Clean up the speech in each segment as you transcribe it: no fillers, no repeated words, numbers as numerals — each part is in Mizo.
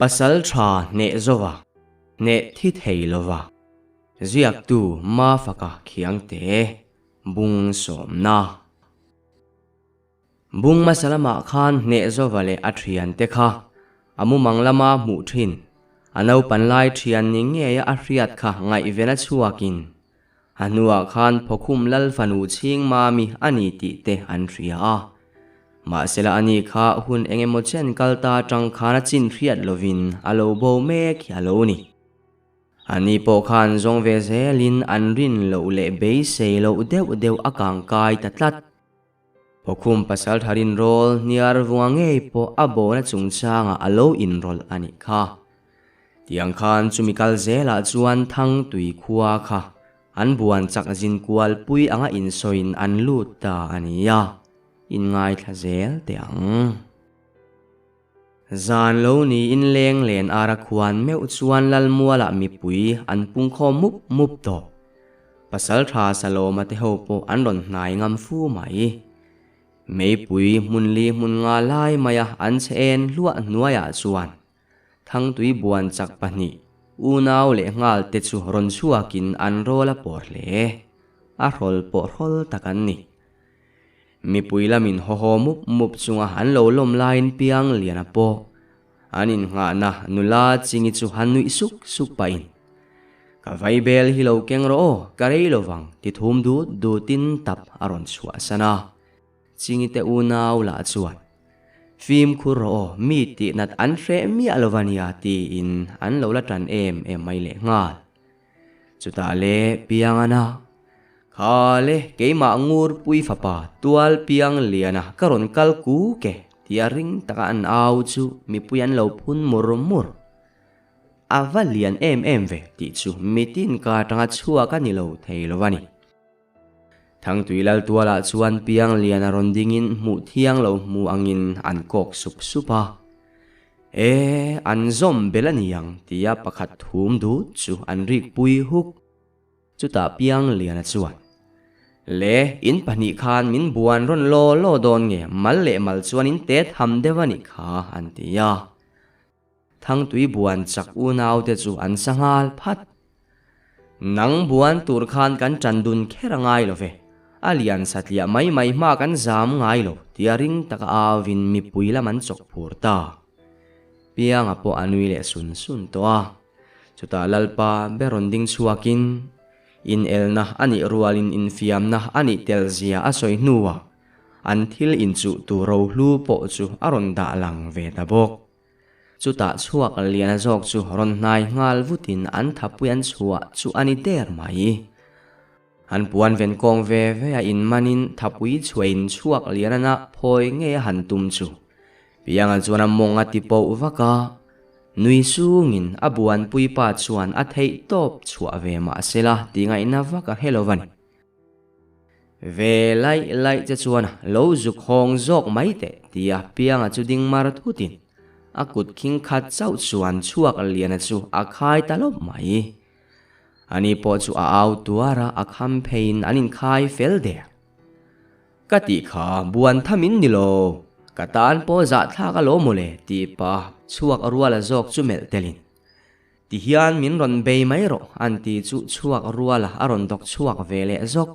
Pasal tha hneh zova, hneh thi thei lova, ziaktu Mafaka Khiangte, Bung sawmna. Bung hmasa lamah khan hneh zova leh a thiante kha a mumang lama hmuh thin, a naupan lai thian ni ngeia a hriat kha ngaihven a chhuakin a hnuah khan Phawkhum Lal fanu chhing mami a ni tih te an hria a. Mahsela ani kha hun eng emaw chen kal ta atang khan a chin hriat lovin a lo bo mek hi a lo ni. Ani pawh khan zawng ve zelin an rin loh leh beisei loh deuh deuh a kang kai ta tlat. Phawkhum pasal tharin rawl hniar vunga ngei pawh a bona chungchangah a lo inrawlh a nih kha. Tiang khan chumi kal zelah chuan Thangtui khua kha an buan chak zin kual pui anga insawiin an lut ta a nia, inngaithla zel teh ang. Zan lo niin leng len ara khuan meuh chuan Lalmualah mipui an pungkhawm mup mup tawh. Pasaltha Salawma te ho pawh an rawn hnai ngam fu mai. Meipui hmun li hmun nga lai maia an che en hluah hnuaiah chuan Thangtui buan chak pahnih, unau leh nghal te chu rawn chhuakin an rawl a pawr hle. A hrawl pawh hrawl tak an ni. Mipui lamin haw haw mup mup chunga an lo lawm laiin piang lian a pawh. An innghahna nula chingi chu han nuih suk suk pahin, Ka vaibel hi lo keng rawh aw, ka rei lo vang, ti thum dut dutin tap a rawn chhuahsan a. Chingi te unau lah chuan, Fimkhur rawh aw, mi tih nat an hreh miah lo va nia tiin an lo la tan em em mai leh nghal. Chutah le Piangana, Kha le keimah Ngurpui fapa tual piang liana ka rawn kal kuk e tia ring taka an au chu mipui an lo phun mur mur. A va lian em em ve tih chu mitin ka atanga chhuak a ni lo thei lo va ni. Thangtui Laltualah chuan piang lian a rawn dingin hmuh thiang lo hmu angin an kawk sup sup a. E, an zawm bel a ni ang tia pakhat thum dut chu an rik pui huk. Chutah piang liana chuan, Le, in pahnih khan min buan rawn law law dawn nge mal leh mal chuan in tet ham deuh a nih kha an ti a. Thangtui buan chak unaute chu an sa nghal phat. Nang buan tur khan kan ṭan dun kher a ngai lo ve, a lian satliah mai mai hma kan zam ngai lo tia ring taka auvin mipui lam an chawk phur ta. Pianga pawh a nui leh sun sun tawh a, chutah Lalpa ber rawn ding chhuakin inelna a nih rualin infiamna a nih tel zia a sawi hnuah an thil inchuh tur rohlu pawh chu a rawn dah lang ve ta bawk. Chutah chhuak liana zawk chu rawn hnai nghal vutin an thapui an chhuah chu a ni der mai. An puan ven kawng ve ve a inmanin thapui chhuahin chhuak lianana phawi ngei a han tum chu Pianga chuan a mawng a ti poh vak a, nui sungin a buanpui pa chuan a theih tawp chhuah ve mahsela ti ngaihna vak a hre lo va ni. Ve laih laih che chuan lo zuk hawng zawk mai teh tia Pianga chu ding mar thutin a kut khing khat chauh chuan chhuak liana chu a khai ta lawp mai. Ani pawh chu a au tuar a, a kham pheiin an inkhai fel der. Ka tih kha buan tham in ni lo, ka tan pawh zahthlak a lo mawle tih pah chhuak ruala zawk chu melh telin Ti hian min rawn bei mai rawh an ti chu chhuak ruala a rawn dawk chhuak ve leh zawk.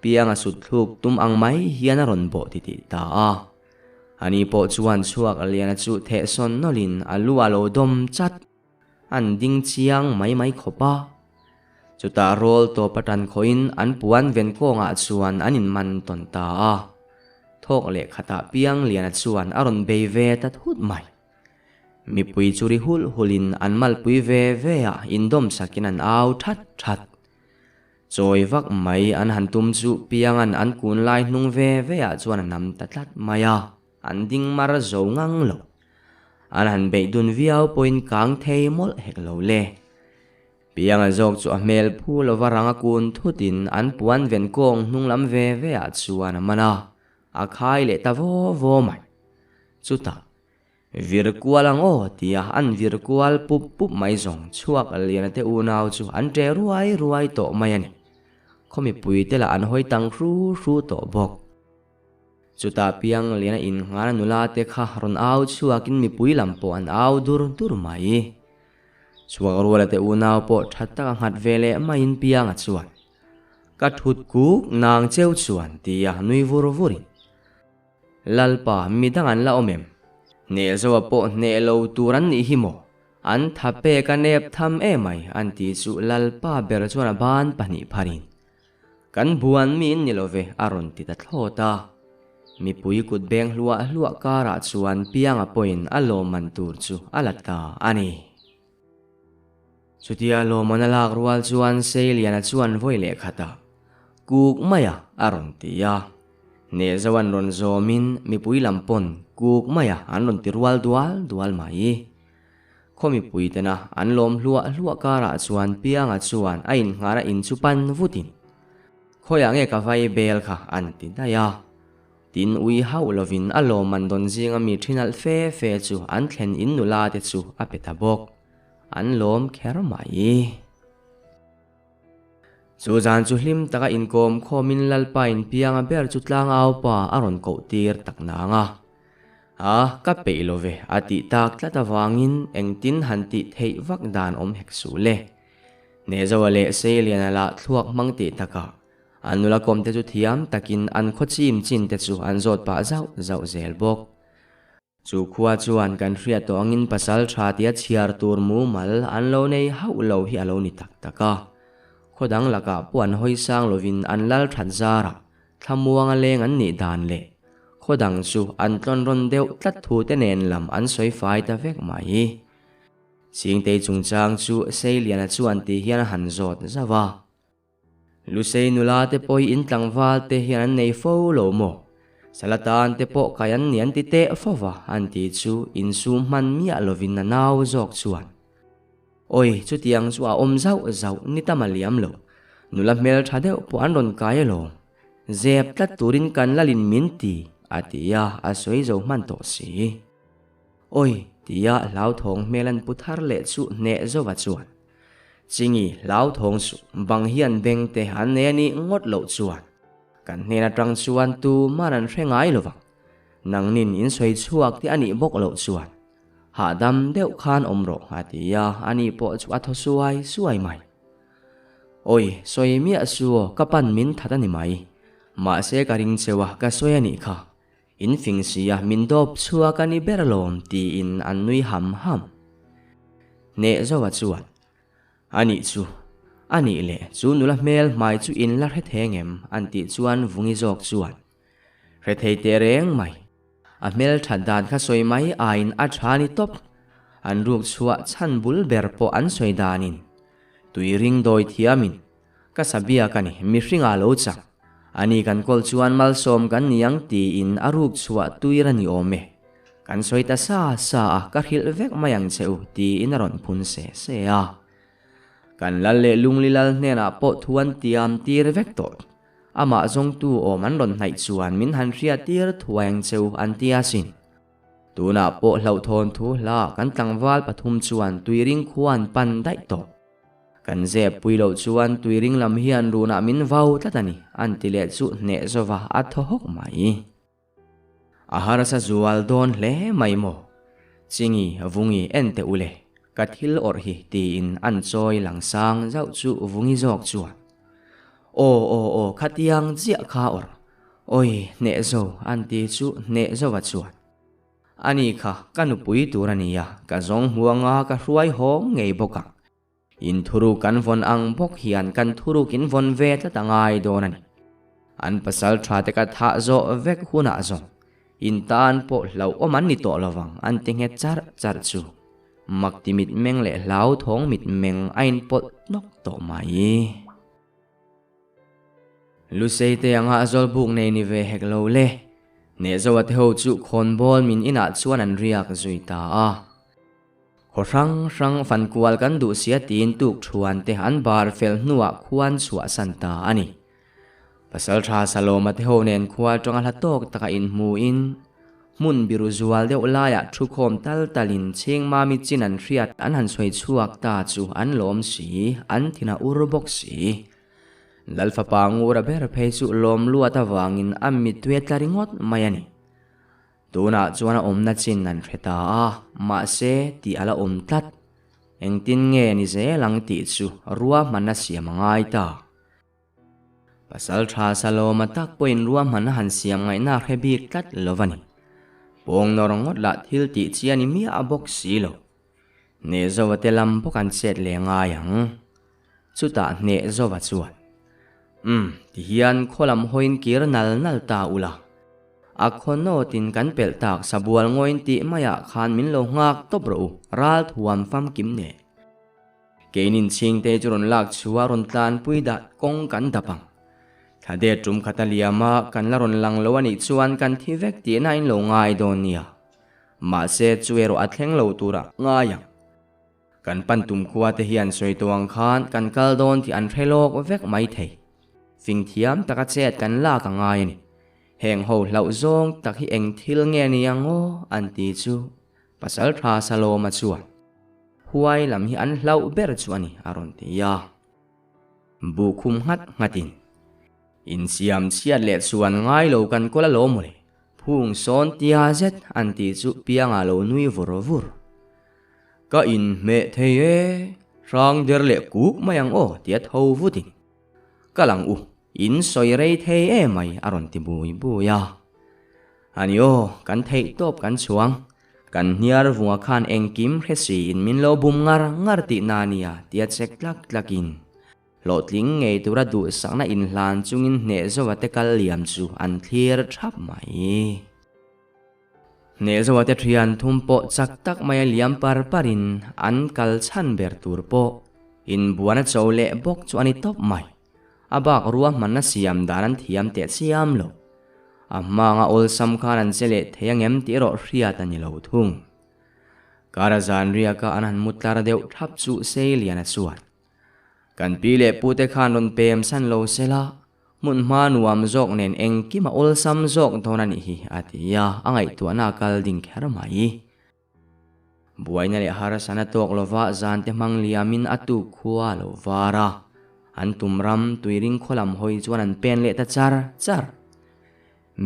Pianga sut thluk tum ang mai hian a rawn bawh titih ta a. Ani pawh chuan chhuak liana chu thehsawn nawlhin a lu a lo dawm chat. An ding chiang mai mai khawp a. Chutah rawl tawp atan khawhin an puan ven kawngah chuan an inman tawn ta a. Thawk leh khatah piang liana chuan a rawn bei ve ta thut mai. Mipui chu ri hulh hulhin an malpui ve ve a, indawm sakin an au that that. Chawi vak mai an han tum chu Pianga'n an kun lai hnung ve ve ah chuan a nam ta tlat mai a, an ding mar zo ngang lo. An han beih dun viau pawhin kang thei mawlh hek lo le. Pianga zawk chu a hmel phu lova ranga kun thutin an puan ven kawng hnung lam ve ve ah chuan a man a, a khai leh ta vaw vaw mai. Chutah. Vir kual ang aw tia an vir kual pup pup mai zawng chhuak liana te unau chu an ṭe ruai ruai tawh mai a ni. Khaw mipui te lah an hawi tang hru hru tawh bawk. Chutah Piangliana innghana nula te kha rawn au chhuakin mipui lam pawh an au dur dur mai. Chhuak ruala te unau pawh tha taka nghat ve leh maiin Pianga chuan, Ka thut kuk nang cheu chuan tia nui vur vurin, Lalpa midang an la awm em? Hneh zoa pawh hneh lo tur an nih hi maw? An tha pek a nep tham emai an ti chu Lalpa ber chuan a ban pahnih pharin, Kan buan mi in ni lo ve a rawn ti ta thlawt a. Mipui kut beng hluah hluah karah chuan Pianga pawhin a lawmman tur chu a la ta a ni. Chutia lawmman a lak rual chuan Seiliana chuan vawi leh khatah, Kuk maia a rawn ti a. Hnehzo an rawn zawmin mipui lam pawn kuk maia an rawn ti rual dual dual mai. Khaw mipui tena an lawm hluah hluah karah chuan Pianga chuan a innghahna in chu pan vutin, Khawiah nge ka vai bel kha an ti daih a. Tin ui hauh lovin a lawmman dawn zinga mi thinalh fe fe chu an thlen in nula te chu a pe ta bawk. An lawm kher mai. Chu zan chu hlim taka inkawm khawmin Lalpa in Pianga ber chu tlangaupa a rawn koh tir tak nang a. A, ka peih lo ve, a tih tak tlat avangin engtin han tih theih vak dan awm hek suh le. Hnehzoa leh Seiliana lah thluak hmang tih takah an nula kawm te chu thiam takin an khaw chim chin te chu an zawt pah zauh zauh zel bawk. Chu khua chuan kan hriat tawh angin pasal tha tia chhiar tur mumal an lo nei hauh lo hi a lo ni tak tak a. Khaw dang lakah pawh an hawi sang lovin an lal that zarah Thlamuanga leng an nih dan leh khaw dang chu an tlawn rawn deuh tlat thu te nen lam an sawi fai ta vek mai. Chingtei chungchang chu Seiliana chuan ti hian a han zawt zauh a. Lusei nula te pawh hi in tlangval te hian an nei fo lo maw? Salatan te pawh kai an ni an ti teh fo va an ti chu insum hman miah lovin a nau zawk chuan. Awi, chutiang chu a awm zauh zauh ni tam a liam lo. Nula hmel tha deuh pawh an rawn kai alawm. Zep tlat turin kan lalin min ti, a ti a, a sawi zo hman tawh si. Awi, tia hlauthawng hmel an pu thar leh chu hneh zova chuan. Chingi, hlauthawng suh, bang hian beng te an nei a nih ngawt loh chuan. Kan hnen atang chuan tuman an hre ngai lovang. Nangnin in sawi chhuak te a nih bawk loh chuan. Hahdam deuh khan awm rawh a ti a, ani pawh chu a thaw suai suai mai. Awi, sawi miah su aw, ka pan min that a ni mai. Mahse ka ring cheu a, ka sawi a nih kha. In fing si a, min dawp chhuak a ni ber alawm tiin an nui ham ham. Hneh Zoa chuan, A nih chu, a nih leh chu nula hmel hmai chu in la hre theng em? an tih chuan Vungi zawk chuan, Hre thei teh reng mai. A hmel that dan kha sawi mai aiin a tha ni tawp. An ruk chhuah chhan bul ber pawh an sawi danin tui ring dawi thiamin ka sabia ka ni mihringah lo chak. Ani kan kawl chuan malsawm kan ni ang tiin a ruk chhuah tuir a ni awm e. Kan sawi ta sa sa a ka hrilh vek mai ang che u tiin a rawn phun se se a. Kan lal leh lungli lal hnenah pawh thu an tiam tir vek tawh. Amah zawngtu awm an rawn hnaih chuan min han hriat tir thuai ang cheu an ti asin. Tunah pawh hlauhthawn thu hla kan tlangval pathum chuan tuiring khua an pan daih tawh. Kan zep pui loh chuan tuiring lam hian runah min vau tlat a ni an ti leh chu hneh zova a thaw hawk mai. A harsa zual dawn hle mai maw? Chingi, Vungi en teh ule, ka thil awrh hi tiin an chawi lang sang zauh chu Vungi zawk chuan, Aw aw aw khatiang chiah kha awrh, awi hneh zo an ti chu hneh zova chuan, Ani kha ka nupui tur a nia, ka zawng hmu anga ka hruai haw ngei bawk ang. In thuruk kan vawn ang bawk hian kan thuruk in vawn ve tlat a ngai dawn a ni. An pasal tha te ka thah zawh vek hunah zawng in tan pawh hlauhawm an ni tawh lovang an ti nghet charh charh chu. Makti mitmeng leh hlauthawng mitmeng a inpawlh hnawk tawh mai. Lusei te anga a zawlbuk nei ni ve hek lo le. Hnehzoa te ho chu khawnbawl min inah chuan an riak zui ta a. Khaw hrang hrang fan kual kan duh sia tiin tuk thuan te an bar fel hnuah khuan chhuahsan ta a ni. Pasaltha Saloma te ho nen khua tanga hla tawk taka inhmuin hmun biru zual deuh laiah thukhawm tal talin Chhingmami chin an hriat an han sawi chhuak ta chu an lawm si, an thin a ur bawk si. Lal fapa Ngura ber phei chu lawm luat avangin a mittui a tla ringawt mai a ni. Tunah chuan a awmna chin an hre ta a, mahse tih a la awm tlat. Engtin nge ni zel ang tih chu ruahmanna siam a ngai ta. Pasal tha Saloma tak pawhin ruahman a han siam ngaihna a hre bik tlat lo va ni. Pawng nawr ngawt lah thil tih chi a ni miah bawk si lo. Hnehzova te lam bawk an chet leh ngai ang. Chutah Hnehzova chuan, Umm, tihian khaw lam hawiin kir nal nal ta ula. A khaw nawtin kan pelh tak sabual ngawiin tih maiah khan min lo nghak tawp rawh u, ral thuam famkim nen. Keinin chhingte chu rawn lak chhuah a rawn tlanpui dah kawng kan dap ang. Thla det tum khat a liam a, kan la rawn lang lo a nih chuan kan thi vek tihna in lo ngai dawn nia. Mahse chu erawh a thleng lo turah ngai ang. Kan pan tum khua te hian sawi tawh ang khan kan kal dawn tih an hre lawk vek mai thei. Fing thiam taka chet kan lak a ngai a ni. Heng ho hlauh zawng tak hi eng thil nge ni ang aw an ti chu Pasal tha Saloma chuan Huai lam hi an hlauh ber chu a ni, a rawn ti a. Bu khum nghat nghatin, Insiam chhiat leh chuan ngai lo kan kawl alawm mawle, phung sawn tia zet an tih chu piangah lo nui vur vur. Ka inhmeh thei e, hrang der leh kuk mai ang aw tia tho vutin, Ka lang u, in sawi rei thei emai a rawn ti bui bui a. Ani aw, kan theih tawp kan chhuang. Kan hniar vunga khan engkim hre siin min lo bum ngar ngar tih na nia tia chek tlak tlakin hlawhtling ngei tura duhsakna inhlan chungin hneh zova te kal liam chu an thlir thap mai. Hneh zova te thian thum pawh chak tak maia liam par parin an kal chhan ber tur pawh inbuan a cho leh bawk chu a ni tawp mai. A bak ruahmanna siam dan an thiam teh chiam lo. A hmanga awlsam khan an che leh thei angem tih erawh hriat a ni lo thung. Kara zan riaka an han mu tlar deuh thap chu Seiliana chuan, Kan pi leh pute khan rawn pem san lo se la, hmun hma nuam zawk nen engkim a awlsam zawk dawn a nih hi, a ti a, a ngaihtuahna a kal ding kher mai. Buaina leh harsana tawk lova zante hmang liamin a tuk khua a lo var a, an tum ram tuiring khaw lam hawi chuan an pen leh ta char char.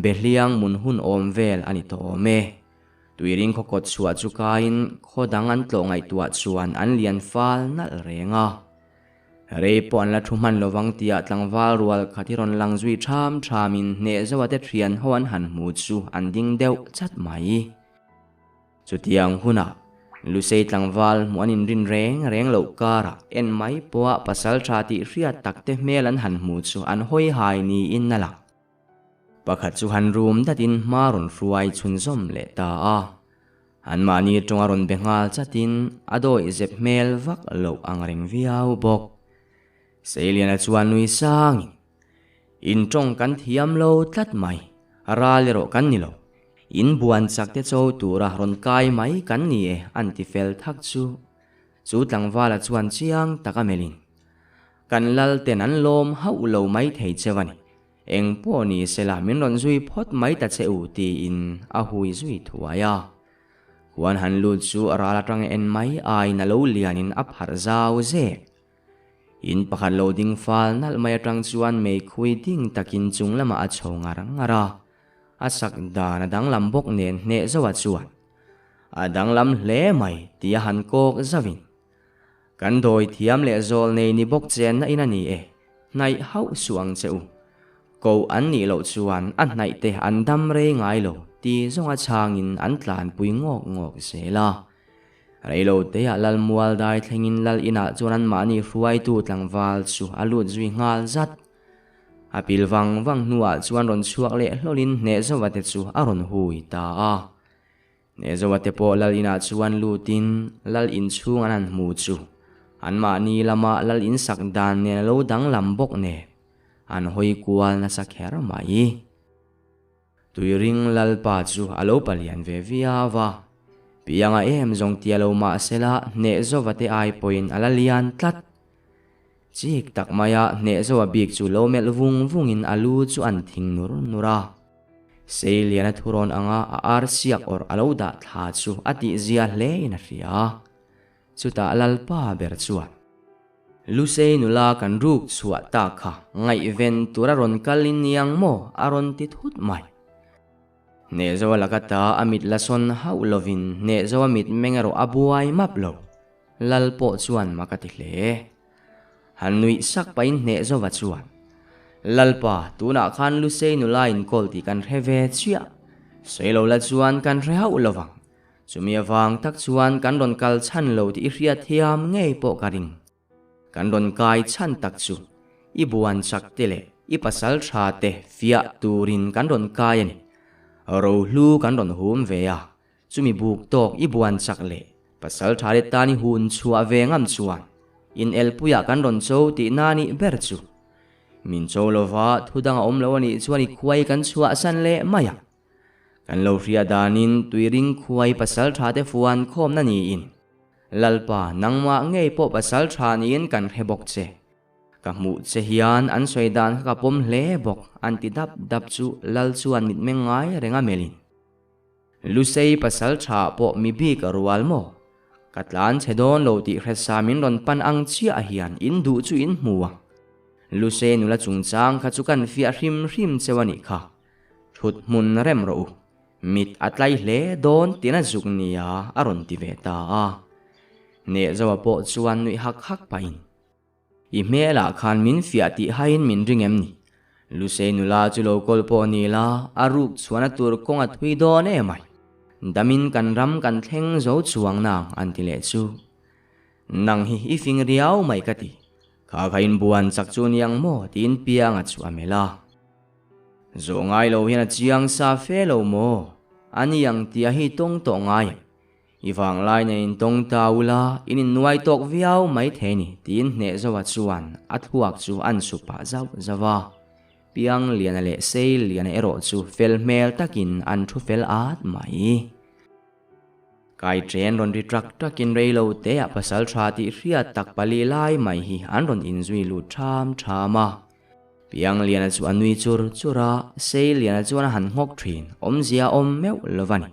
Behliang mun hun awm vel a ni tawh awm e. Tuiring khaw kawt chhuah chu kaiin khaw dang an tlawh ngaihtuah chuan an lian fal nalh reng a. Rei pawh an la thu hman lovang tia tlangval rual khat hi rawn lang zui ṭham ṭhamin hneh zoa te ṭhian ho an han hmu chu an ding deuh chat mai. Chutiang hunah Lusei tlangval hmuh an inrin reng reng loh karah en mai pawha pasal tha tih hriat takte hmel an han hmu chu an hawi hai niin a lang. Pakhat chu han rum datin hma rawn hruai chhunzawm leh ta a. Anmahni tawnga rawn be nghal chatin a dawih zep hmel vak loh ang reng viau bawk. Seiliana chuan nui sangin In tawng kan thiam lo tlat mai, ral erawh kan ni lo. In buan chak te cho tura rawn kai mai kan ni e an ti fel thak chu. Chu tlangvala chuan chiang tak a melhin, Kan lal ten an lawm hauh lo mai thei cheu a ni. Eng pawh ni sela min rawn zui phawt mai ta che u tiin a hui zui thuai a. Huan han lut chu ral atanga en mai aiin a lo lianin a pharh zau zek. In pakhat lo ding fal nalh mai atang chuan meikhui ding takin chung lamah a chho ngar ngar a, a sak dan a danglam bawk nen hneh zoa chuan a danglam hle mai tih a han kawk zauhin kan dawi thiam leh zawl nei ni bawk chenna in a ni e, hnaih hauh suh ang che u. Koh an nih loh chuan a hnaih te an dam rei ngai lo ti zawnga chhangin an tlanpui ngawk ngawk zel a. Reilo teah Lal Mual dai thlengin Lal inah chuan anmahni hruaitu tlangval chu a lut zui nghal zat. A pil vang vang hnuah chuan rawn chhuak leh hlawlin Hnehzova te chu a rawn hui ta a. Hnehzova te pawh Lal inah chuan lutin Lal inchhung an han hmu chu anmahni lama Lal insak dan nen a lo danglam bawk nen an hawi kual nasa kher mai. Tuiring Lalpa chu a lo palian ve viau a, pianga em zawng tia lo mahsela hneh zova te ai pawhin a la lian tlat. Chik tak maia hneh zova bik chu lo melh vung vungin a lu chu an thing nur nur a. Seiliana thurawn anga a ar siak awrh a lo dah thla chu a tihzia hlein a hria. Chutah Lalpa ber chuan. Lusei nula kan ruk chhuah tak kha ngaihven tura rawn kal in ni ang maw? a rawn ti thut mai. Hnehzoa laka ta a mit la sawn hauh lovin Hnehzoa mit meng erawh a buai map lo. Lal pawh chuan mak a ti hle. Han nuih sak pahin Hnehzova chuan, Lalpa, tunah khan Lusei nula inkawl tih kan hre ve chiah. Sawi lo la chuan kan hre hauh lovang. Chumi avang tak chuan kan rawn kal chhan lo tih i hriat thiam ngei pawh ka ring. Kan rawn kai chhan tak chu i buan chak te leh i pasal tha te fiah turin kan rawn kai a ni. Rohlu kan rawn hum ve a, chumi buk tawk i buan chak leh pasal tha te tan i hun chhuah ve ngam chuan inelpuiah kan rawn cho tih na nih ber chu. Min cho lova thu dang a awm lo a nih chuan i khuai kan chhuahsan leh mai ang. Kan lo hria danin tuiring khuai pasal tha te fuan khawmna niin Lalpa nangmah ngei pawh pasal tha niin kan hre bawk che. Ka hmuh che hian an sawi dan kha ka pawm hle bawk an ti dap dap chu Lal chuan mitmeng ngai reng a melhin. Lusei pasal tha pawh mi bik a rual maw? Ka tlan chhe dawn lo tih hresa min rawn pan ang chiah hian in duh chu in hmu ang. Lusei nula chungchang kha chu kan fiah hrim hrim cheu a nih kha. Thut hmun rem rawh u. Mit a tlai hle dawn tiin a zuk nia a rawn ti ve ta a. Hnehzoa pawh chuan nuih hak hak pahin, I hmelah khan min fiah tih haiin min ring em ni? Lusei nula chu lo kawl pawh ni la, a ruk chhuahna tur kawng a thui dawn em ai. Damin kan ram kan thleng zo chuang nang an ti leh chu. Nang hi i fing riau mai ka ti. Kha kha inbuan chak chu niang maw tiin Pianga chu a melh a. Zawh ngai lo hian a chiang sa fe lo maw? A ni ang tia hi tawng tawh ngai em? I vanglai nen in tawng ta ula, in innuai tawk viau mai thei ni tiin Hnehzoa chuan a thluak chu an su pah zauh zauh a. Piangliana leh Seiliana erawh chu fel hmel takin an thu fel at mai. Kai chen rawn ri trak trakin reilo te ah pasal tha tih hriat tak pali lai mai hi an rawn inzui lut ṭham ṭham a. Piangliana chu a nui chur chur a, Seiliana chuan a han nghawk ṭhin, awmzia a awm meuh lo va ni.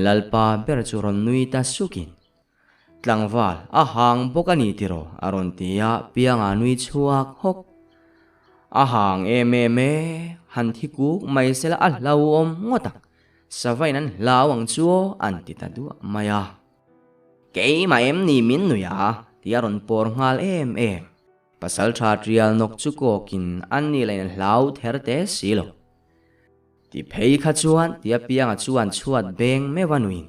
Lalpa ber chu rawn nui ta sukin, Tlangval, a hang bawk a ni tiraw? a rawn ti a, Pianga nui chhuak hawk. A hang em em e, han thi kuk mai sela a hlauhawm ngawt ang. Savain an hlau ang chu aw an ti ta duah mai a. Keimah em ni min nui a? tih a rawn pawr nghal em em. Pasal tha tial nawk chu kawkin an ni lain a hlau ther te si lo. Ti phei kha chuan ti apianga chuan chhuat beng meuh a nuin.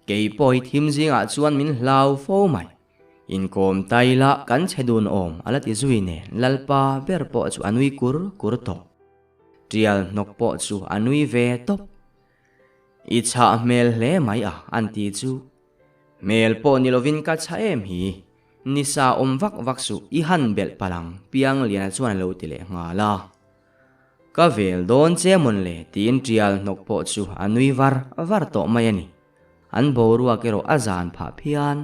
Kei pawh hi thim zingah chuan min hlau fo mai. Inkawm tai la kan chhe dun awm a la ti zui nen Lalpa ber pawh chu a nui kur kur tawh. Tial hnawk pawh chu a nui ve tawp. I chhah hmel hle mai a an ti chu. Hmel pawh ni lovin ka chhah em hi. Nisa awm vak vak suh i han belh palh ang Piangliana chuan a lo ti leh nghal a. Ka vel dawn che mawn le tiin tial hnawk pawh chu a nui var var tawh mai a ni. An boruak erawh a zan phah phian.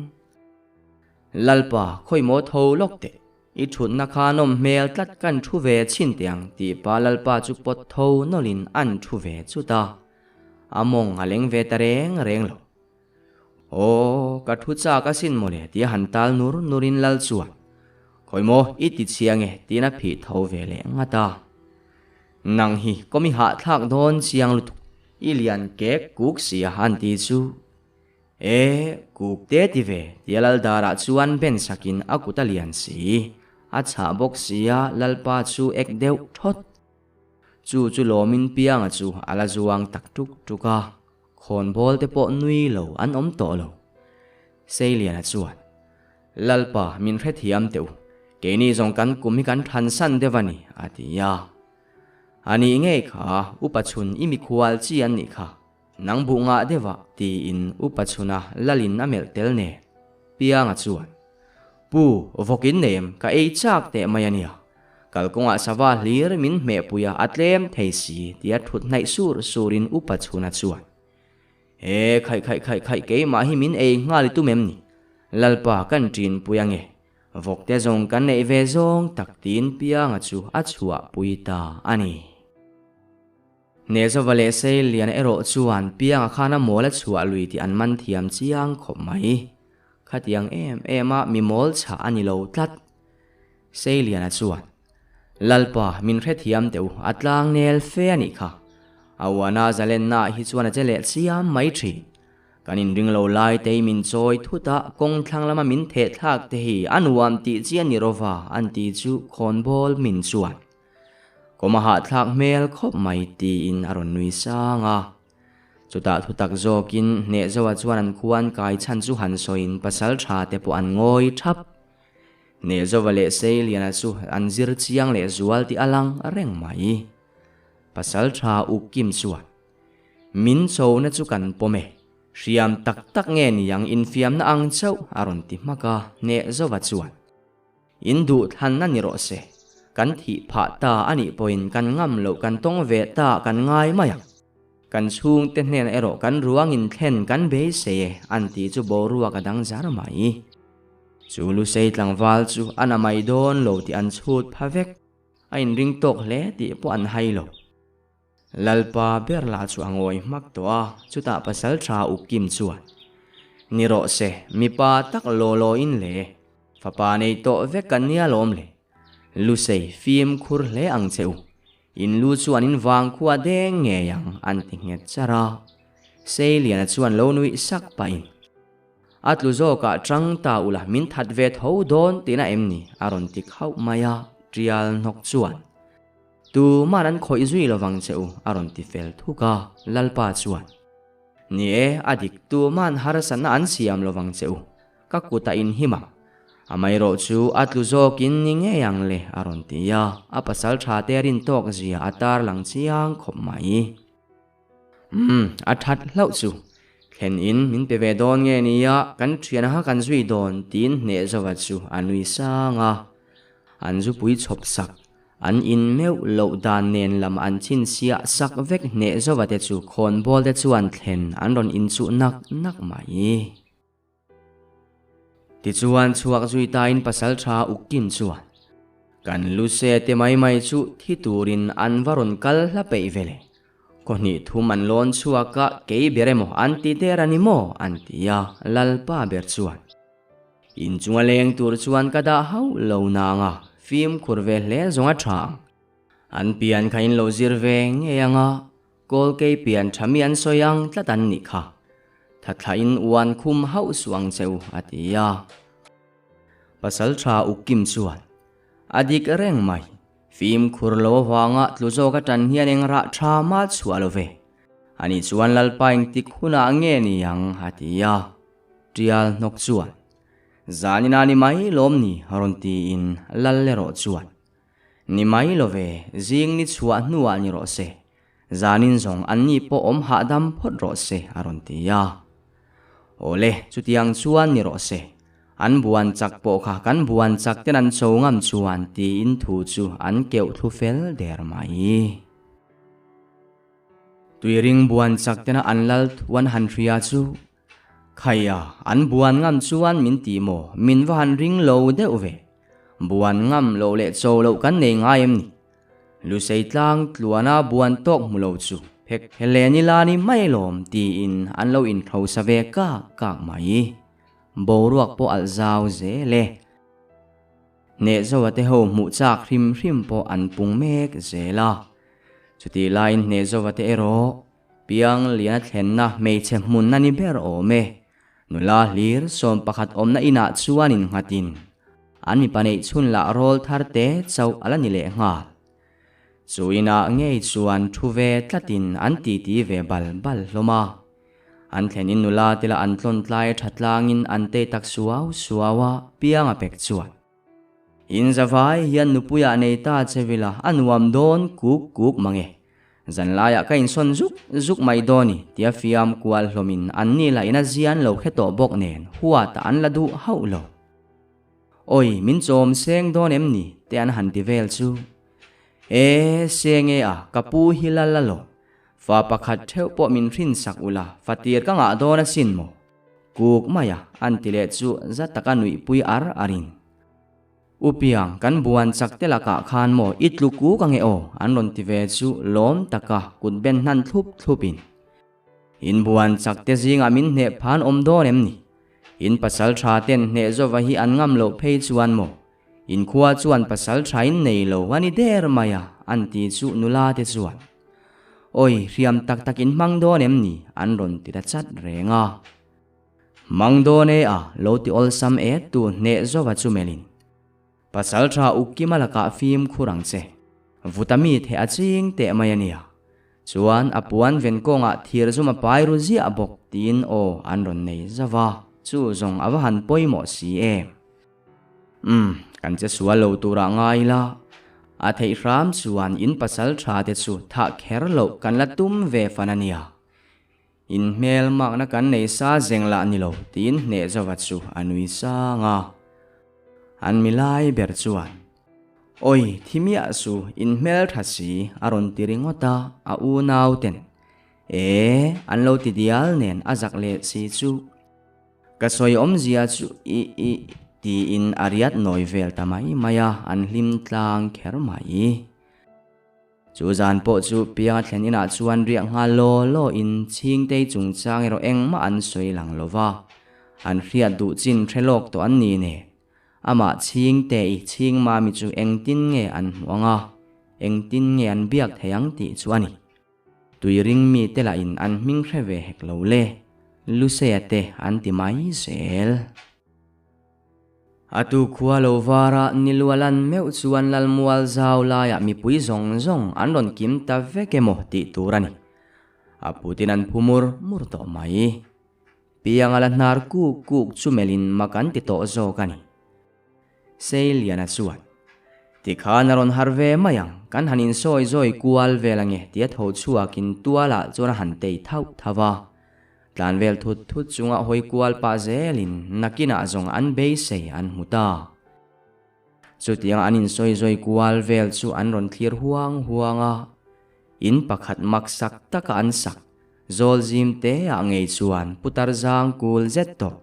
Lalpa khawimaw tho lawk teh. I thutna kha nawm hmel tlat kan thu ve chhin teh ang tih pa Lalpa chu pawt tho nawlhin an thu ve chut a, a mawng a leng ve ta reng reng lo. Aw, ka thu chak asin mawle tia han tal nur nurin Lal chuan, Khawi maw i ti chhia nge tiin a phih tho ve leh ngat a. Nang hi kawm i hahthlak dawn chiang lutuk, i lian kek kuk si a han ti chu. E, kuk te ti ve, tia Laldarah chuan ben sakin a kut a lian si. A chhah bawk sia Lalpa chu ek deuh thawt. Chu chu lawmin Pianga chu a la zuang tak tuk tuk a, khawnbawl te pawh nui lo an awm tawh lo. Seiliana chuan, Lalpa min hrethiam teh u, keini zawng kan kum hi kan thansan deuh a ni, a ti a. A nih ngei kha, upa chhun i mikhual chi an nih kha. Nang buh ngah deuhah tiin upa chhuna lalin a melh tel nen. Pianga chuan, Pu, vawkin nem ka ei chak teh mai a nia. Kalkawngah sava hlir min hmehpui a, a tlem thei si tia thut hnaih sur surin upa chhuna chuan, He khaih khaih khaih khaih keimah hi min ei nghal i tum em ni? Lalpa kan ṭinpui ange. Vawkte zawng kan neih ve zawng tak tiin Pianga chu a chhuahpui ta a ni. Hnehzova leh Seiliana erawh chuan Pianga khana mawl a chhuah lui tih an man thiam chiang khawp mai. Khatiang em em a mi mawl chhah a ni lo tlat. Seiliana chuan, Lalpa, min hrethiam teh u, a tlang nel fe a nih kha. A uana zalenna ah hi chuan a che leh chiam mai thin. Kan inring lo lai te hi min chawi thut a, kawng thlang lama min theh thlak te hi a nuam tih chi a ni rawva an ti chu khawnbawl min chuan kawm a hahthlak hmel khawp mai tiin a rawn nui sang a. Chutah thutak zawkin Hnehzoa chuan an khuan kai chhan chu han sawiin pasal tha te pawh an ngawi thap. Hnehzova leh Seiliana chu an zir chiang leh zual tih a lang reng mai. Pasal tha uk kim chuan Min chona chu kan pawm e. Hriam tak tak nge niang infiamna ang chauh a rawn ti hmak a, hneh zova chuan. In duh thlanna ni rawh se. Kan thih phah ta a nih pawhin kan ngam loh kan tawng ve ta kan ngai mai ang. Kan chhungte hnenah erawh kan ruangin thlen kan beisei e an tih chu boruak a dang zar mai. Chu Lusei tlangval chu a na mai dawn lo tih an chhut pha vek. A inring tawk hle tih pawh an hai lo. Lalpa ber lah chu a ngawi hmak tawh a, chutah pasal tha uk kim chuan, Ni rawh se, mipa tak law law in le, fapa nei tawh vek kan nia lawm le. Lusei fim khur hle ang che u, in lu chuan in vang khua deng ngei ang an ti nghet char a. Seiliana chuan lo nuih sak pahin, A tlu zawkah tang ta ula min that ve tho dawn tihna em ni? a rawn ti khauh mai a, Tial hnawk chuan, Tuman an khawih zui lovang che u, a rawn ti fel thuk a, Lalpa chuan, Ni e, a dik, tuman harsatna an siam lovang che u, ka kutah in him ang. Amaherawh chu a tlu zawkin ni ngei ang le, a rawn ti a, a pasal tha te rin tawk zia a tar lang chiang khawp mai. Umm, a that hlauh chu. Thlen in min pe ve dawn nge nia, kan thian kha kan zui dawn, tiin hneh zova chu a nui sang a. An zupui chhawp sak, an in meuh loh dan nen lam an chhinchhiah sak vek hneh zova te chu khawnbawl te chuan thlen an rawn inchuh nak nak mai. Tichuan chhuak zui tain pasal tha uk kim chuan kan lu se te mai mai chu thi turin an va rawn kal hla peih ve le. Khaw hnih thum an lawn chhuak a, kei ber emaw an ti der a ni maw? an ti a, Lalpa ber chuan inchunga leng tur chuan ka dah hauh lo nang a, fimkhur ve hle zawng a tha ang. An pian kha in lo zir ve ngei ang a, Kawlkei pian tha mi an sawi ang tlat an nih kha. Thathlain uan khum hauh suh ang che u, a ti a. Pasal tha uk kim chuan, A dik reng mai, fimkhur lo avanga tlu zawk atan hian eng rah tha mah chhuah lo ve. Ani chuan Lalpa engtik hunah nge ni ang, a ti a. Tial hnawk chuan, Zanin a ni mai lawm ni, rawn tiin Lal erawh chuan, Ni mai lo ve, zing ni chhuah hnuah ni rawh se, zanin zawng anni pawh awm hahdam phawt rawh se a rawn ti a. Awle, chutiang chuan ni rawh se, an buan chak pawh kha kan buan chak ten an cho ngam chuan tiin thu chu an keuh thlu fel der mai. Tuiring buan chak tena an lal thu an han hria chu, Khaia, an buan ngam chuan min ti maw? Min va han ring lo deuh ve. Buan ngam loh leh cho loh kan nei ngai em ni? Lusei tlang tluana buan tawk hmu lo chu phek hele ni la ni mai lawm tiin an lo inhrosa ve kak kak mai. Boruak pawh alh zau zel e. Hnehzoa te ho hmuh chak hrim hrim pawh an pung mek zel a. Chutih laiin Hnehzoa te erawh Piang liana thlenna hmeichhe hmun a ni ber awm e. Nula hlir 11 awmna inah chuan innghatin an mipa neih chhun lah rawl thar te chauh a la ni leh nghal. Chu inah ngei chuan thu ve tlatin an titi ve bal bal hlawm a. An thlenin nula te lah an tlawn tlai tha tlangin an tei tak suau suau a, Pianga pek chuan. In zavai hian nupuiah nei ta che vila a nuam dawn kuk kuk mang e. Zanlaiah ka insawn zuk zuk mai dawn i tia fiam kual hlawmin anni lah in a zian lo hre tawh bawk nen huatah an la duh hauh lo. Awi min chawm seng dawn em ni te an han ti vel chu. E seng e a ka pu hi la la lo. Fa pakhat theuh pawh min hrinsak ula fatir ka ngah dawn asin maw. Kuk mai a, an ti leh chu za taka nuihpui ar a ring. U Piang, kan buan chak te lakah khan maw i tlu kuk ange aw, an rawn ti ve chu lawm taka kut ben hnan thlup thlupin. In buan chak te zingah min hneh phan awm dawn em ni? In pasalṭha ten hneh zova hi an ngam loh phei chuan maw? In khua chuan pasalṭha in nei lo a ni der mai a, an ti chu nula te chuan. Awi, hriam tak tak in hmang dawn em ni? an rawn ti ta chat reng a. Hmang dawn e a, lo ti awlsam et tu hneh zova chu melhin. Pasalṭha Ukkima lakah fimkhur ang che. Vuta mi theh a ching teh mai a nia. Chuan a puan ven kawngah thir zum a pai ru ziah bawk tiin aw an rawn nei zauh a, chu zawng a va han pawimawh si em. Umm, kan che sual lo turah ngai la. A theih hram chuan in pasalṭha te chu thah kher loh kan la tum ve fan a nia. In hmel makna kan nei sa zeng lah ni lo tiin hneh zova chu a nui sang a. An mi lai ber chuan, Awi, thi miah su, in hmel tha si, a rawn ti ringawt a, a unau ten, E, an lo ti dial nen a zak leh si chu. Ka sawi awmzia chu i i tiin a riat nawi vel ta mai mai a, an hlim tlang kher mai. Chu zan pawh chu Pianga thlen inah chuan riak nghal law law in Chhingtei chungchang erawh engmah an sawi lang lo va, an hriat duh chin hre lawk tawh an ni nen. Amah Chhingtei Chhingmami chu engtin nge an hmuh ang a, engtin nge an biak thei ang tih chu a ni. Tuiring mite lahin an hming hre ve hek lo le, Luseia te an ti mai zel. A tu khua lo vara Nilualan meuh chuan Lalmual zau laiah mipui zawng zawng an rawn kim ta vek emaw tih tur a ni. A putin an phu mur mur tawh mai. Pianga la hnar kuk kuk chu melhin mak an ti tawh zawk a ni. Seiliana chuan, Tikhan a rawn har ve mai ang, kan han insawi zawi kual vel ange tia tho chhuakin tualah chuan a han tei thauh thauh a. Tlan vel thut thut chunga hawi kual pah zelin nakinah zawng an beisei an hmu ta. Chutiang an insawi zawi kual vel chu an rawn thlir huang huang a, in pakhat mak sak taka an sak zawl zim te ah ngei chuan putar zang kul zet tawh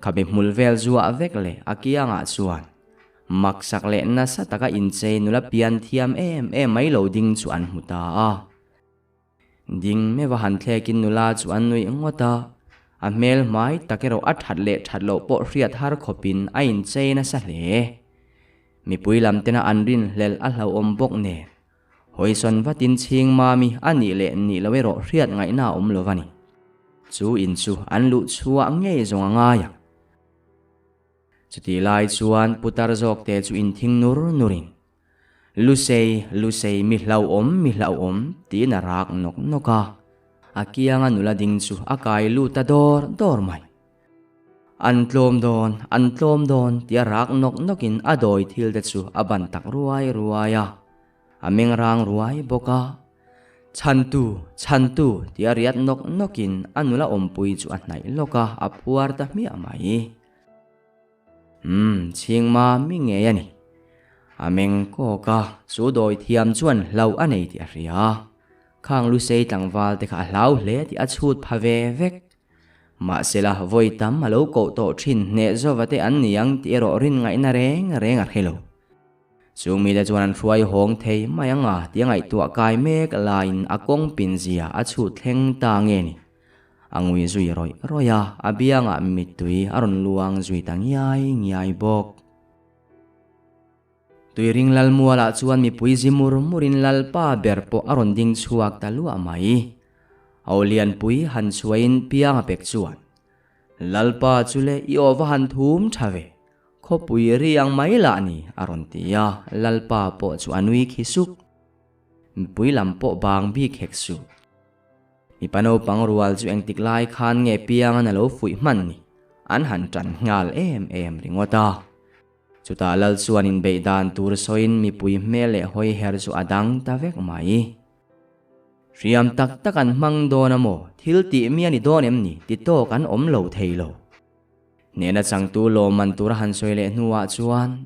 khabe hmul vel zuah vek leh a kiangah chuan mak sak leh nasa taka inchei nula pian thiam em em mai lo ding chu an hmu ta a. Ding meuh a han thlekin nula chu an nuih ngawt a, a hmel hmai tak erawh a that leh that loh pawh hriat har khawpin a inchei nasa hle. Mipui lam tena an rinhlelh a hlauhawm bawk nen, hawisawn vatin chhing mami a nih leh nih loh erawh hriat ngaihna a awm lo a ni. Chu in chu an luh chhuah ngei zawng a ngai ang. Chutih lai chuan putar zawkte chu inthing nur nurin Lusei, Lusei, mi hlauhawm, mi hlauhawm, tiin a rak nawk nawk a. A kianga nula ding chu a kai lut ta dawr dawr mai. An tlawm dawn, an tlawm dawn, tia rak nawk nawkin a dawi thil te chu a ban tak ruai ruai a. A meng rang ruai bawk a. Chhantu, chhantu, tia riat nawk nawkin a nula awmpui chu a hnaih lawk a, a phuar ta hmiah mai. Umm, chhing ma mi ngei a ni. A meng kawk a, chu dawi thiam chuan hlau a nei tih a hria. Khang Lusei tlangval te kha a hlau hle tih a chhut pha ve vek. Mahsela, vawi tam a lo koh tawh thin hneh zova te an ni ang tih erawh rin ngaihna reng reng a hre lo. Chu mite chuan an hruai hawng thei mai ang a tih a ngaihtuah kai mek laiin a kawng pin zia a chhut thleng ta nge ni. A ngui zui rawih rawih a, a biangah mittui a rawn luang zui ta ngiai ngiai bawk. Tuiring Lalmualah chuan mipui zi mur murin Lalpa ber pawh a rawn ding chhuak ta luah mai. Aw Lianpui han chhuahin piang a pek chuan, Lalpa chu le i aw va han thum tha ve, khawpui ri ang mai lah ni a rawn ti a, Lalpa pawh chu a nui khi suk. Mipui lam pawh bang bik hek suh. Mipa naupang rual chu engtik lai khan nge piangan a lo fuih hman ni? An han tan nghal em em ringawt a. Chutah Lal chuan inbeih dan tur sawiin mipui hmel leh hawi her chu a dang ta vek mai. Hriam tak tak an hmang dawn a maw? Thil tih mi a ni dawn em ni? Ti tawk an awm lo thei lo. Hnehna changtu lawmman tur a han sawi leh hnuah chuan,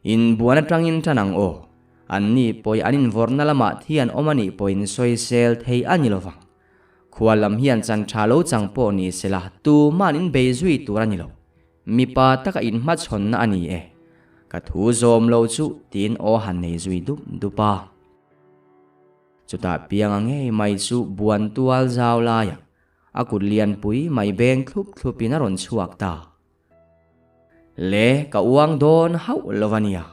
Inbuan atangin tan ang aw. Anni pawi an invawrhna lamah thi an awm anih pawhin sawisel thei a ni lovang. Khua lam hian chan tha lo chang pawh ni sela tuman in bei zui tur a ni lo. Mipa taka inhmachhawnna a ni e. Ka thu zawm lo chu tiin aw han nei zui dup dup a. Chutah pianga ngei mai chu buan tual zau laiah. A kut lianpui mai beng thlup thlupin a rawn chhuak ta. Le, ka uang dawn hauh lo a nia.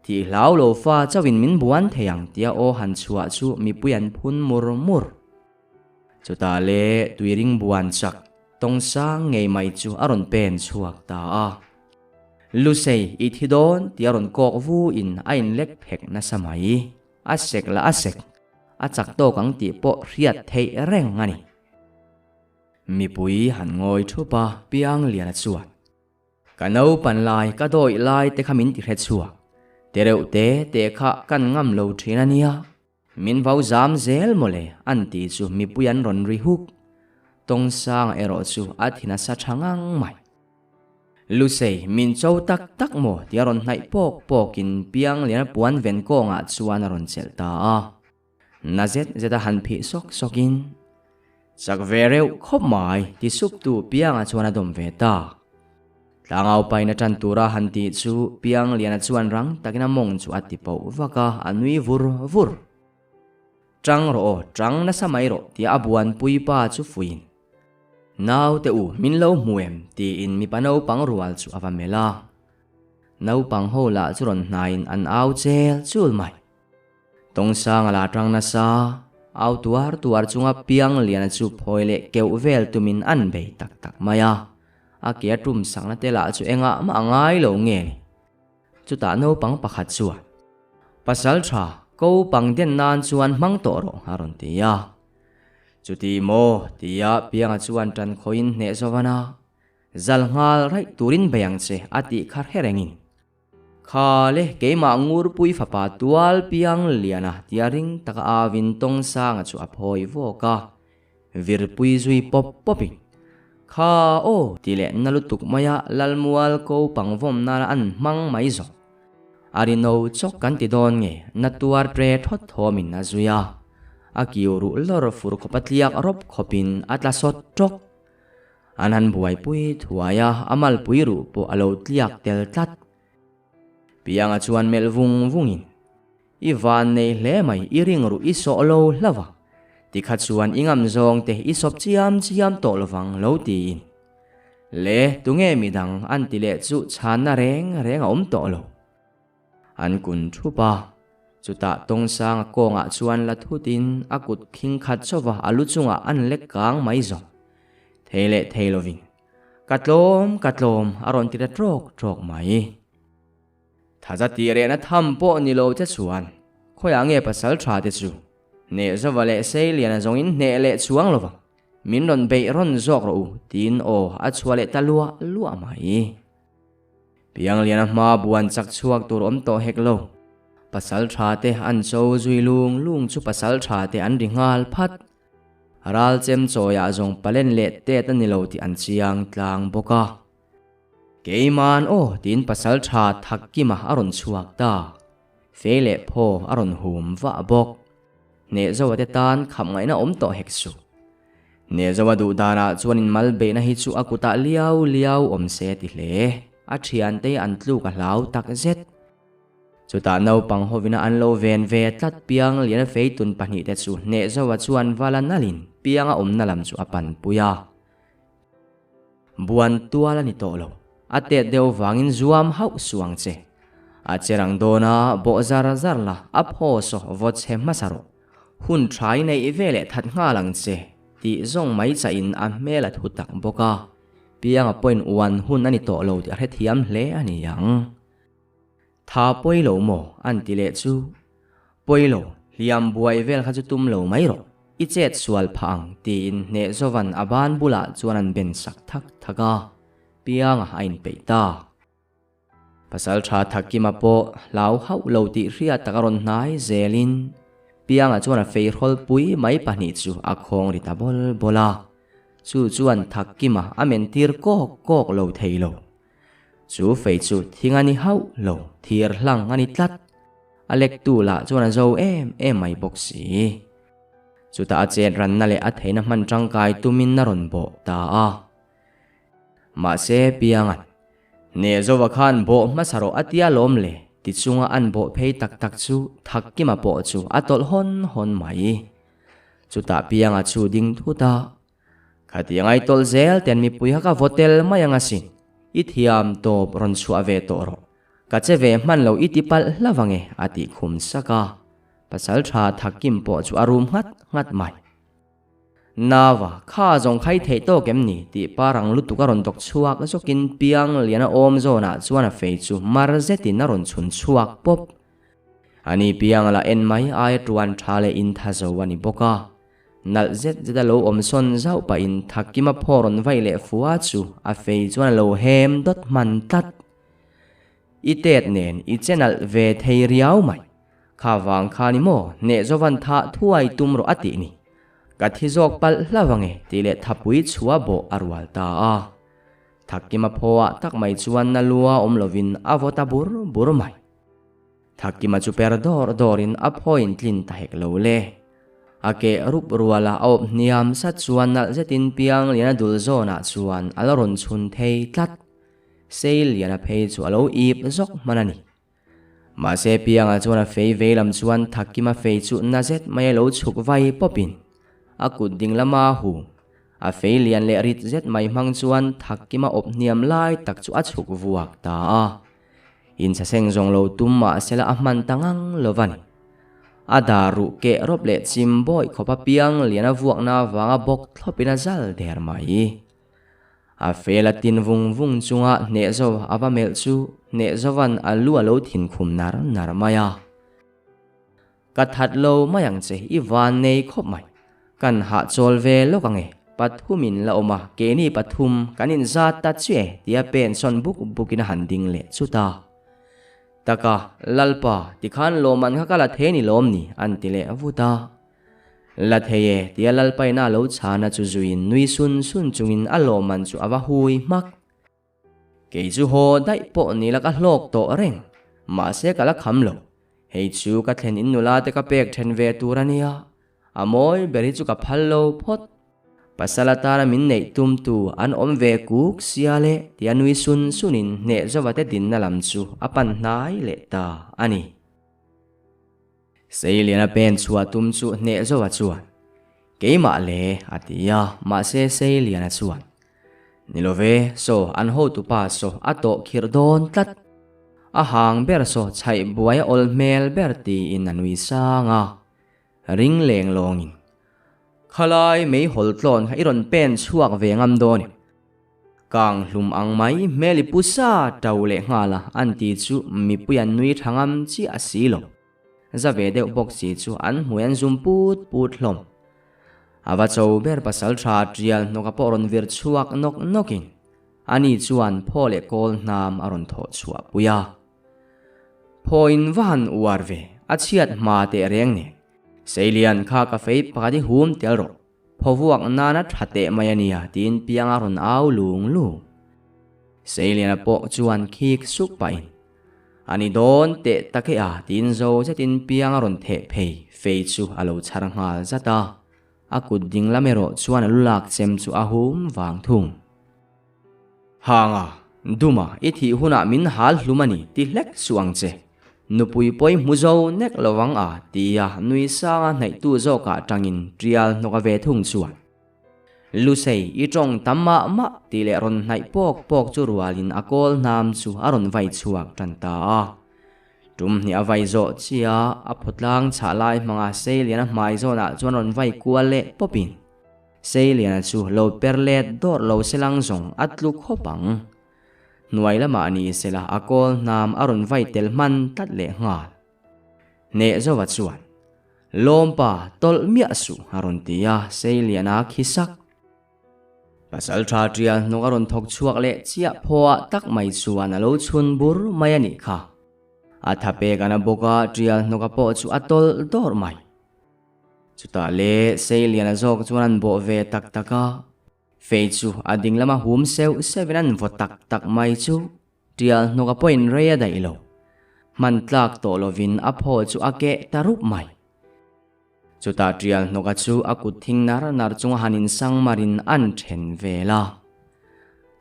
Thih hlau lo fa chauhin min buan thei ang tia aw han chhuah chu mipui an phun mur mur. Chutah le tuiring buan chak tawng sang ngei mai chu a rawn pen chhuak ta a. Lusei i thi dawn tia rawn kawk vu in a inlek phek nasa mai. A sek la a sek, a chak tawk ang tih pawh hriat theih reng a ni. Mipui han ngawi thup a, Piangliana chuan, Ka naupan lai, ka dawih lai te kha min ti hre chhuak. Te reuh te te kha kan ngam lo thin a nia. Min vau zam zel mawle an ti chu mipui an rawn ri huk. Tawngsanga erawh chu a thi nasa tha ngang mai. Lusei, min cho tak tak maw tia rawn hnaih pawk pawkin Piangliana puan ven kawngah chuan a rawn chelh ta a. Na zet zet a han phih sawk sawkin, Chak ve reuh khawp mai ti sup tu Pianga chuan a dawm ve ta. Tlangau paina tan tura han tih chu Piangliana chuan rang takin a mawng chu a ti poh vak a, a nui vur vur. Tang rawh aw, tang nasa mai rawh tia a buanpui pa chu fuiin, Naute u, min lo hmu em? tiin mipa naupang rual chu a va melh a. Naupang ho lah chu rawn hnaiin an au chel chul mai. Tawngsanga la tang nasa, au tuar tuar chunga Piangliana chu phawi leh keuh vel tumin an bei tak tak mai a. A ke a tum sakna te lah chu engah mah a ngai lo nge ni. Chutah naupang pakhat chuan, Pasal tha, ko pang den nan chuan hmang tawh rawh a rawn ti a. Chuti maw? tia Pianga chuan tan khawiin hneh zawvan a, Zal nghal raih turin bei ang che a tih kha hre rengin. Kha le, keimah Ngurpui fapa tual piang liana tia ring taka avin Tawngsanga chu a phawi vawk a, virpui zui pawp pawpin, Kha aw ti leh na lutuk maia Lalmual ko pangvawm nana an hmang mai zawk. A ri no chawk kan ti dawn nge, na tuar tre thawt thawmin a zui a, a kiu ruh lawr fur khawpa tliak rawp khawpin a tla sawt tawk. An han buaipui thuai a, a malpui ruh pawh a lo tliak tel tlat. Pianga chuan melh vung vungin, I van nei hle mai, i ring ruh i sawh lo hlauh a, tikha chuan i ngam zawng te i sawp chiam chiam tawh lovang lo tiin. Le, tunge midang an ti leh chu chhanna reng reng a awm tawh lo. An kun thup a, chutah Tawngsanga kawngah chuan la thutin a kut khing khat chauh a, a lu chungah an lek kang mai zawk. Thei leh thei lovin, Ka tlawm, ka tlawm, a rawn ti ta trawk trawk mai. Thaza tih rehna tham pawh ni lo che chuan, khawiah nge pasal tha te chu? Hneh zova leh Seiliana zawngin hneh leh chuang lovang, min rawn beih rawn zawk rawh u, tiin aw a chhuah leh ta luah luah mai. Piangliana hma buan chak chhuak tur awm tawh hek lo. Pasal tha te an cho zui lung lung chu pasal tha te an ri nghal phat. Ral chem chawiah zawng palen leh tet a ni lo tih an chiang tlang bawk a. Keiman aw tiin pasal tha thak kima a rawn chhuak ta. Fei leh phaw a rawn hum vah bawk. Hnehzoa te tan khap ngaihna awm tawh hek suh. Hnehzoa duh danah chuan in mal beihna hi chu a kutah liau liau awm se ti hle. A thiante an tluk a hlau tak zet. Chutah naupang hovina an lo ven ve tlat piang lian feitun pahnihte chu Hnehzoa chuan vala nalin pianga awmna lam chu a panpui a. Buan tual a ni tawh lo. A tet deuh vangin zuam hauh suh ang che. A che rang dawn a, bawh zar zar la, a phaw saw vaw chhe hmasa rawh. Hun tha i neih ve leh that nghal ang che, tih zawng mai chahin a hmel a thu tak bawk a. Pianga pawhin uan hun a ni tawh lo tih a hrethiam hle a ni ang. Tha pawi lo maw? an ti leh chu. Pawi lo, hliam buai vel kha chu tum lo mai rawh, i chet sual phah ang tiin hneh Zovan a ban bulah chuan an ben sak thak thak a, Pianga a inpeih ta. Pasal tha Thakima pawh hlau hauh lo tih hriat tak a rawn hnai zelin Pianga chuan a feihrawl pui mai pahnih chu a khawng ri ta bawl bawl a, chu chuan Thakima a mentir kawk kawk lo thei lo. Chu fei chu thing a ni hauh lo, thir hlang a ni tlat. A lektu lah chuan a zo em em mai bawk si. Chutah a chet ranna leh a theihna hman tangkai tumin a rawn bawh ta a. Mahse Pianga'n, Hneh zova khan bawh hmasa rawh a tia lawm le, ti chunga an bawh phei tak tak chu Thakkima pawh chu a tawlh hawn hawn mai. Chutah Pianga chu ding thut a. Khatiang ai tawlh zel ten mipui kha ka vaw tel mai ang asin. I thiam tawp rawn chhuah ve tawh rawh. Ka che ve hman lo i ti palh hlauh ang e, a tih khum sak a. Pasal tha Thakim pawh chu a rum nghat nghat mai. Nava, kha zawng khai theih tawk em ni? tih pa rang lutuk a rawn dawk chhuak zawkin piang lian a awm zawnah chuan a fei chu mar zetin a rawn chhun chhuak pawp. Ani piang la en mai aia tuan tha leh intha zo a ni bawk a. Nalh zet zet a lo awm sawn zauh pahin Thakima phaw rawn vaih leh fua chu a fei chuan a lo hem dawt hman tlat. I tet nen i che nalh ve thei riau mai. Kha vang kha ni maw hneh Zovan thah thuai tum rawh a tih ni. Ka thi zawk palh hlauh ange tih leh thapui chhuah bawh a rual ta a. Thakima phawah tak mai chuan na lua awm lovin a vaw ta bur bur mai. Thakima chu per dawr dawrin a phawiin tlin ta hek lo le. A keh rup rual a, a awp hniam sat chuan nalh zetin piang lian a dul zawnah chuan a la rawn chhun thei tlat. Sei lian a phei chu a lo ip zawk hman a ni. Mahse pianga chuan a fei vei lam chuan Thakima fei chu na zet mai a lo chhuk vai pawpin a kut ding lama hu. A fei lian leh rit zet mai hmang chuan Thakima awp hniam lai tak chu a chhuk vuak ta a. Inchhaseng zawng lo tum mah sela a hman ta ngang lo va ni. A dar ruh keh rawp leh chim bawih khawp a piang lian a vuakna avanga bawk thlawpin a zal der mai. A fel a tin vung vung chunga hneh zo a va melh chu hneh zovan a lu a lo thin khum nar nar mai a. Ka that lo mai ang che, i van nei khawp mai. Kan hahchawl ve lawk ang e, pathum in la awm a, keini pathum kan inzat ta chiah e, tia pen sawn buk bukin a han ding leh chut a. Taka, Lalpa, tikhan lawmman kha ka la thei ni lawm ni, an ti leh vut a. La thei e, tia Lalpa ina a lo chhana chu zuiin nui sun sun chungin a lawmman chu a va hui hmak. Kei chu haw daih pawh ni la ka hlawk tawh reng, mahse ka la kham lo. Hei chu ka thlen in nula te ka pek then ve tur a nia, a mawi ber hi chu ka phal lo phawt. Pasal atana min neih tum tu an awm ve kuk sia le tia nui sun sun in hneh zova te dinna lam chu a pan hnai leh ta a ni. Seiliana pen chhuah tum chu hneh zova chuan, Keimah le, a ti a, mahse Seiliana chuan, Ni lo ve, saw an hotupa saw a tawh khirh dawn tlat. A hang ber saw chhaih buai a awl hmel ber tiin a nui sang a, ring leng lawngin, Khalai meihawl tlawn kha i rawn pen chhuak ve ngam dawn em? Kang hlum ang mai hmel i pu sa to leh nghal a an ti chu mipui an nui tha ngam chiah a si lo. Za ve deuh bawk si chu an hmui an zum put put hlawm. A va cho ber pasal tha tial hnawka pawh rawn vir chhuak nawk nawkin ani chuan phaw leh kawl hnam a rawn thawh chhuah pui a. Phaw in va han uar ve, a chhiat hma teh reng nen. Seilian kha ka fei pakhat i hum tel rawh. Phawvuak nana tha teh mai a nia tiin pianga rawn au lung lung. Seiliana pawh chuan khik suk pahin, A ni dawn teh tak e a tiin zo zetin pianga rawn theh phei fei chu a lo chhar nghal zat a. A kut ding lam erawh chuan a lu lak chem chu a hum vang thung. Hanga, Duma, i thih hunah min hal hlum a ni ti hlek suh ang che. Nupui pawi hmu zo nek lo vang a ti a, nui sanga hnaihtu zawkah tangin tial hnawk a ve thung chuan. Lusei, i tawng tam mah mah tih leh rawn hnaih pawk pawk chu rualin a kawl hnam chu a rawn vai chhuak tan ta a. Tum hnih a vai zawh chiah a, a phawtlang chhah lai hmanga Seiliana hmai zawnah chuan rawn vai kual leh pawpin. Seiliana chu lo per let dawrh lo selang zawng a tlu khawp ang. Hnuai lamah ni sela a kawl hnam a rawn vai tel hman tlat leh nghal. Hneh zova chuan, Lawmpa, tawlh miah suh a rawn ti a, Seiliana khi sak. Pasal tha tial hnawk a rawn thawk chhuak leh chiah phawah tak mai chuan a lo chhun bur mai a nih kha. A tha pek a na bawk a, tial hnawka pawh chu a tawlh dawrh mai. Chutah le Seiliana zawk chuan an bawh ve tak tak a, fei chu a ding lama hum seuh seuhin an vaw tak tak mai chu tial hnawka pawhin rei a daih lo. Hman tlak tawh lovin a phaw chu a keh ta rup mai. Chutah tial hnawka chu a kut thing nar nar chunga han insang marin an then vel a.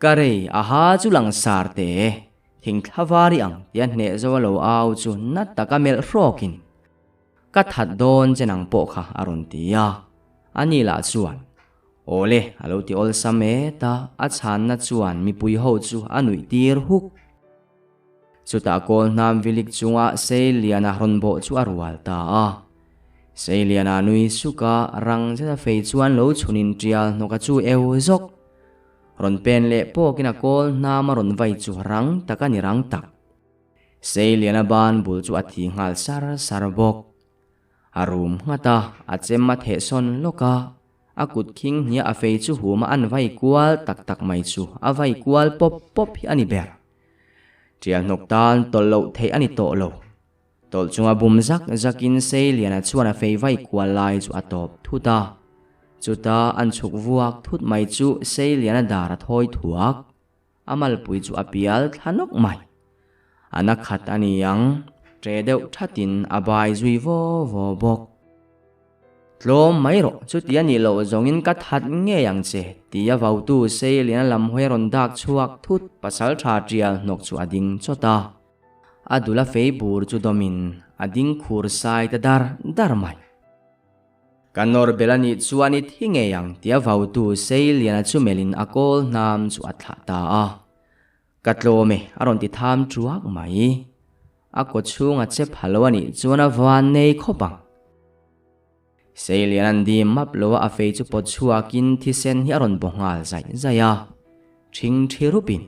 Ka rei a ha chu langsar te, thing thla var i ang tia hneh zo a lo au chu na taka melh hrawkin Ka that dawn che nang pawh kha a rawn ti a, ani lah chuan, Awle, a lo ti awlsam et a, a chhanna chuan mipui ho chu a nuih tir huk. Chutah kawl hnam vilik chunga Seiliana rawn bawh chu a rual ta a. Seiliana nui suk a, rang zeta fei chuan lo chhunin tial hnawka chu eu zawk. Rawn pen leh pawkin a kawl hnam a rawn vai chu rang tak a ni rang tak. Seiliana ban bul chu a thi nghal sar sar bawk. A rum nghat a, a chem a theh sawn lawk a, a kut khing hniah a fei chu hum a an vai kual tak tak mai chu a vai kual pawp pawp hi a ni ber. Tial hnawk tan tawlh loh theih a ni tawh lo. Tawlh chunga bum zak zakin Seiliana chuan a fei vai kual lai chu a tawp thut a. Chuta an chhuk vuak thut mai chu Seiliana dar a thawi thuak. A malpui chu a pial thla nawk mai. A na khat a ni ang, ṭe deuh ṭhatin a bai zui vaw vaw bawk. Tlawm mai rawh, chuti a nih loh zawngin ka that ngei ang che, tia vautu Seiliana lam hawi a rawn dak chhuak thut. Pasalṭha ṭial hnawk chu a ding chawt a, a dul a fei bur chu dawmin a ding khur sai ta dar dar mai. Ka nawr bel a nih chuan i thi ngei ang tia vautu Seiliana chu melhin a kawl hnam chu a thlah ta a. Ka tlawm e a rawn ti tham tuak mai. A kaw chhung a che pha lo a nih chuan a van nei khawp ang. Seilian an dim map lo a a fei chu pawt chhuakin thisen hi a rawn baw nghal zaih zaih a. Thing thi rupin,